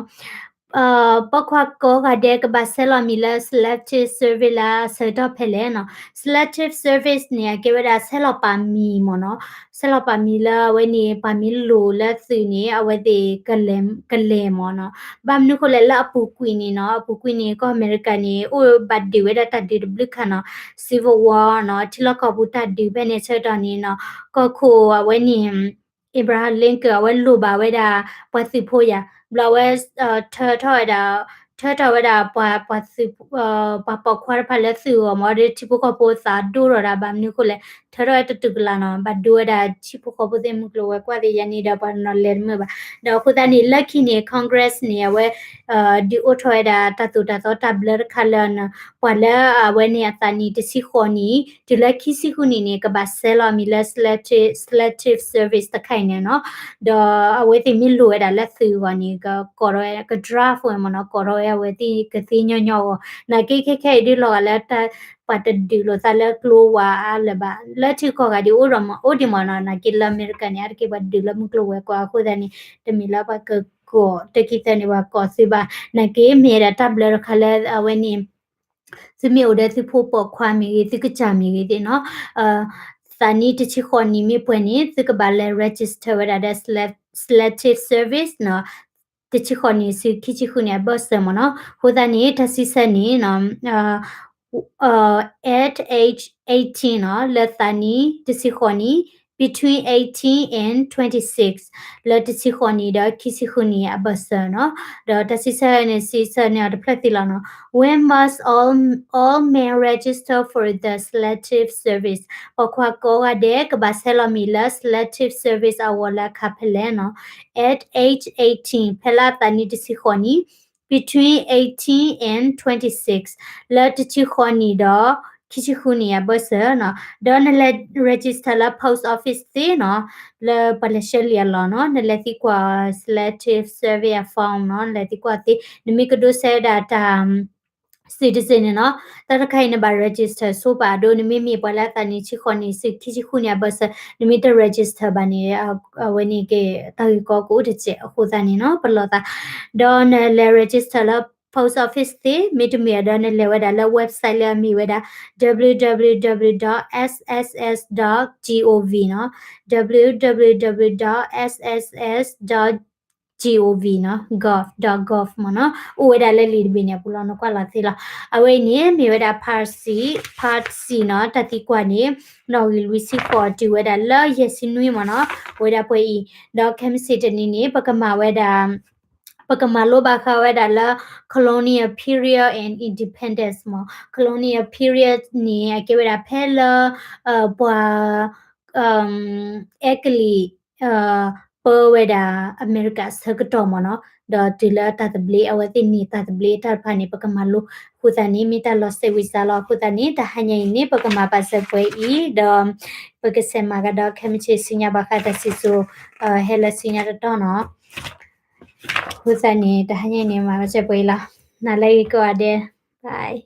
ပိာ်ခွါကိးဂၤဒဲးကဘၣ်ဆဲးလီၤမံၤလၢ Selective Service လၢအဆၢကတီၢ်ဖဲလဲၣ်နီၤ. Selective Service န့ၣ် အကဲဝဲဒၣ်ဆဲးလီၤပာ်မံၤမ့ၢ်နီၤ, ဆဲးလီၤပာ်မံၤလၢအဝဲန့ၣ် ပာ်မံၤလိာ်လၢသုးန့ၣ် အဝဲသ့ၣ် ကလဲၤမ့ၢ်နီၤ. ဘၣ်မနုၤဃိလဲၣ် လၢအပူၤကွံာ်န့ၣ်နီၤ, အပူၤကွံာ်န့ၣ် ကီၢ်အမဲရကၤန့ၣ် အိၣ်ဘၣ်ဒုးဝဲဒၣ်တၢ်ဒုးတဘျုးခါနီၤ, Civil War နီၤ, ထံလီၢ်ကီၢ်ပူၤတၢ်ဒုးဖဲန့ၣ်ဆၢကတီၢ်န့ၣ်နီၤ, ကီၢ်ခိၣ်အဝဲန့ၣ် Abraham Lincoln အဝဲလိၣ်ဘၣ်ဝဲဒၣ် ပှၤသုးဖိယၤ, ဘျီအဝဲ ထၢထီၣ်ဝဲဒၣ် ထၢထီၣ်ဝဲဒၣ်ပှၤ ပှၤသုး ပှၤပိာ်ခွါတဖၣ်လၢသုးအဂီၢ်မ့ၢ်ဒီး ထံဖိကီၢ်ဖိသးဒိၣ်ထီၣ်ဒၣ် ဘၣ်မနုၤအဃိလဲၣ် ထၢထီၣ်ဝဲတတုၤကလာ်နီၤ ဘၣ်ဒိဝဲဒၣ်ထံဖိကီၢ်ဖိသ့ၣ်မုၢ်ကျိၤဝဲၤကွာ်သ့ၣ်ယၤန့ၣ်ဒီး ပှၤနီၤလဲၤတမုာ်ဘၣ်. ဒီးအဃိသတးန့ၣ် လၢခံန့ၣ် Congress န့ၣ် အဝဲ ဒုးအိၣ်ထီၣ်ဝဲဒၣ်တၢ်သိၣ်တၢ်သီတၢ်ဘျၢတခါလၢ ပှၤလၢအဝဲန့ၣ်အသးနံၣ်တဆံဃိးနံၣ် တုၤလၢခံဆံဃုနံၣ်န့ၣ် ကဘၣ်ဆဲးလီၤအမံၤလၢ selective selective service တခါအံၤန့ၣ်နီၤ. ဒီးအဝဲသ့ၣ်မ့ၢ်လိၣ်ဝဲဒၣ်လၢသုးအဂီၢ်န့ၣ် ကကိးထီၣ်ဝဲ က draft ဝဲမ့ၢ်နီၤ ကိးထီၣ်ဝဲအဝဲသ့ၣ်ကသ့ညီညီအဂီၢ် နာ်က့ခဲခဲအံၤဒုးလီၤဂာ်လၢ ပှၤတဒုးလိာ်သးလၢကျိဝါအါလၢၤဘၣ် လၢထံကီၢ်ဂၤဒ်အိၣ်ဒီးမ့ၢ် အိၣ်ဒံးမ့ၢ်နီၤ နာ်က့လၢအမဲရကၤန့ၣ် အါတက့ၢ်ပှၤဒုးလၢမုၢ်ကျိၤဝဲၤကွာ်အဃိသတးန့ၣ် တမ့ၢ်လၢပှၤကကိးတကံၢ်သၢန့ၣ် ပှၤကိးသုဘၣ် နာ်က့မ့ၢ်ဝဲဒၣ်တၢ်ဘျၢတခါလၢအဝဲန့ၣ် သုမ့ၢ်အိၣ်ဒီးသုဖိပိာ်ခွါမ့ၢ်ဂ့ၤ သုကစၢ်မ့ၢ်ဂ့ၤသ့ၣ်နီၤ သးနံၣ်တဆံဃိးနံၣ်မ့ၢ်ပှဲၤန့ၣ် သုကဘၣ်လဲၤ register ဝဲဒၣ်ဒီး selective service နီၤ တဆံဃိးနံၣ်ဆူခံဆံဃုနံၣ်အဘၢၣ်စၢၤမ့ၢ်နီၤ အဃိသတးန့ၣ် တၢ်စံးဆၢန့ၣ် at age eighteen နီၤ လၢသးနံၣ်တဆံဃိးနံၣ် between eighteen and twenty-six လၢတဆံဃိးနံၣ်ဒီးခံဆံဃုနံၣ်အဘၢၣ်စၢၤနီၤ ဒီးတၢ်စံးဆၢန့ၣ် စံးဆၢန့ၢ်အီၤတဖျၢၣ်သ့လီၤနီၤ When must all all men register for the selective service ပိာ်ခွါကိးဂၤဒဲး ကဘၣ်ဆဲးလီၤမံၤလၢ selective service အဂီၢ်လၢအခါဖဲလဲၣ်နီၤ at age eighteen ဖဲလၢအသးနံၣ်တဆံဃိးနံၣ် between eighteen and twenty-six လၢတဆံဃိးနံၣ်ဒီး ခံဆံဃုနံၣ်အဘၢၣ်စၢၤနီၤ ဒီးနလဲၤ register လၢ post office သ့နီၤ လၢပှၤလဲၤဆှၢလံာ်အလီၢ်နီၤ နလဲၤသံကွၢ် selective service form နီၤ နလဲၤသံကွၢ်သ့ နမ့ၢ်ကဒိးစဲးဝဲဒၣ်တၢ် citizen န့ၣ်နီၤ တၢ်တခါအံၤနဘၣ် register ဆိပာ်အဒိ နမ့မ့ၢ်ပှၤလၢအသးနံၣ်တဆံဃိးနံၣ်ဆူခံဆံဃုနံၣ်အဘၢၣ်စၢၤ နမ့ၢ်တ register ဘၣ်န့ၣ် အဝဲန့ၣ်က့ၤတၢ်ဂ့ၢ်ကီကအိၣ်တစဲးအဃိသတးန့ၣ်နီၤ ပလီၢ်သး ဒီးနလဲၤ register လၢ post office သ့ မ့တမ့ၢ်ဒီးနလဲၤဝဲဒၣ်လၢ website လၢအမ့ၢ်ဝဲဒၣ် www.sss.gov နီၤ www.sss.gov နီၤ gov dot gov မ့ၢ်နီၤ အိၣ်ဝဲဒၣ်လၢလံာ်တဘ့ၣ်န့ၣ်အပူၤလီၤ နကွၢ်လီၤသ့လီၤ အဝဲအံၤန့ၣ် မ့ၢ်ဝဲဒၣ် part C part C နီၤ တၢ်သံကွၢ်န့ၣ် နီၣ်ဂံၢ်လွံၢ်ဆံဃိးတုၤဝဲဒၣ်လၢယဲၢ်ဆံနွံမ့ၢ်နီၤ အိၣ်ဝဲဒၣ်ပှဲၤအံၤ ဒီးခဲမုၢ်ဆ့ၣ်တနံၤန့ၣ် ပကမၤဝဲဒၣ် ပကမၤလိဘၣ်ဃးဝဲဒၣ်လၢ colonial period and independence မ့ၢ် colonial period န့ၣ် အကဲဝဲဒၣ်ဖဲလၢ ပှၤ အဲကလံး ပၢဝဲဒၣ်အမဲရကၤအဆၢကတီၢ်မ့ၢ်နီၤ ဒီးတုၤလၢတၢ်သဘျ့ အဝဲသ့ၣ်န့ၢ်တၢ်သဘျ့အတၢ်တဖၣ်န့ၣ် ပကမၤလိ အဃိသတးန့ၣ် မ့ၢ်တၢ်လီၤစဲးဝံၤစးလီၤ အဃိသတးန့ၣ် တဟါညါအံၤန့ၣ် ပကမၤဘၣ်စဲးပှဲၤအံၤ ဒီး ပကဆဲးမၤကဒီးခဲမုၢ်ဆ့ၣ်ဆူညါဘၣ်ဃးတၢ်စံၣ်စိၤ ဟဲလၢဆူညါတတီၢ်နီၤ အဃိသတးန့ၣ် တဟါညါအံၤန့ၣ် မၤဘၣ်စဲးပှဲၤအံၤလီၤ နၤလၢဂ့ၤကိးဂၤဒဲး bye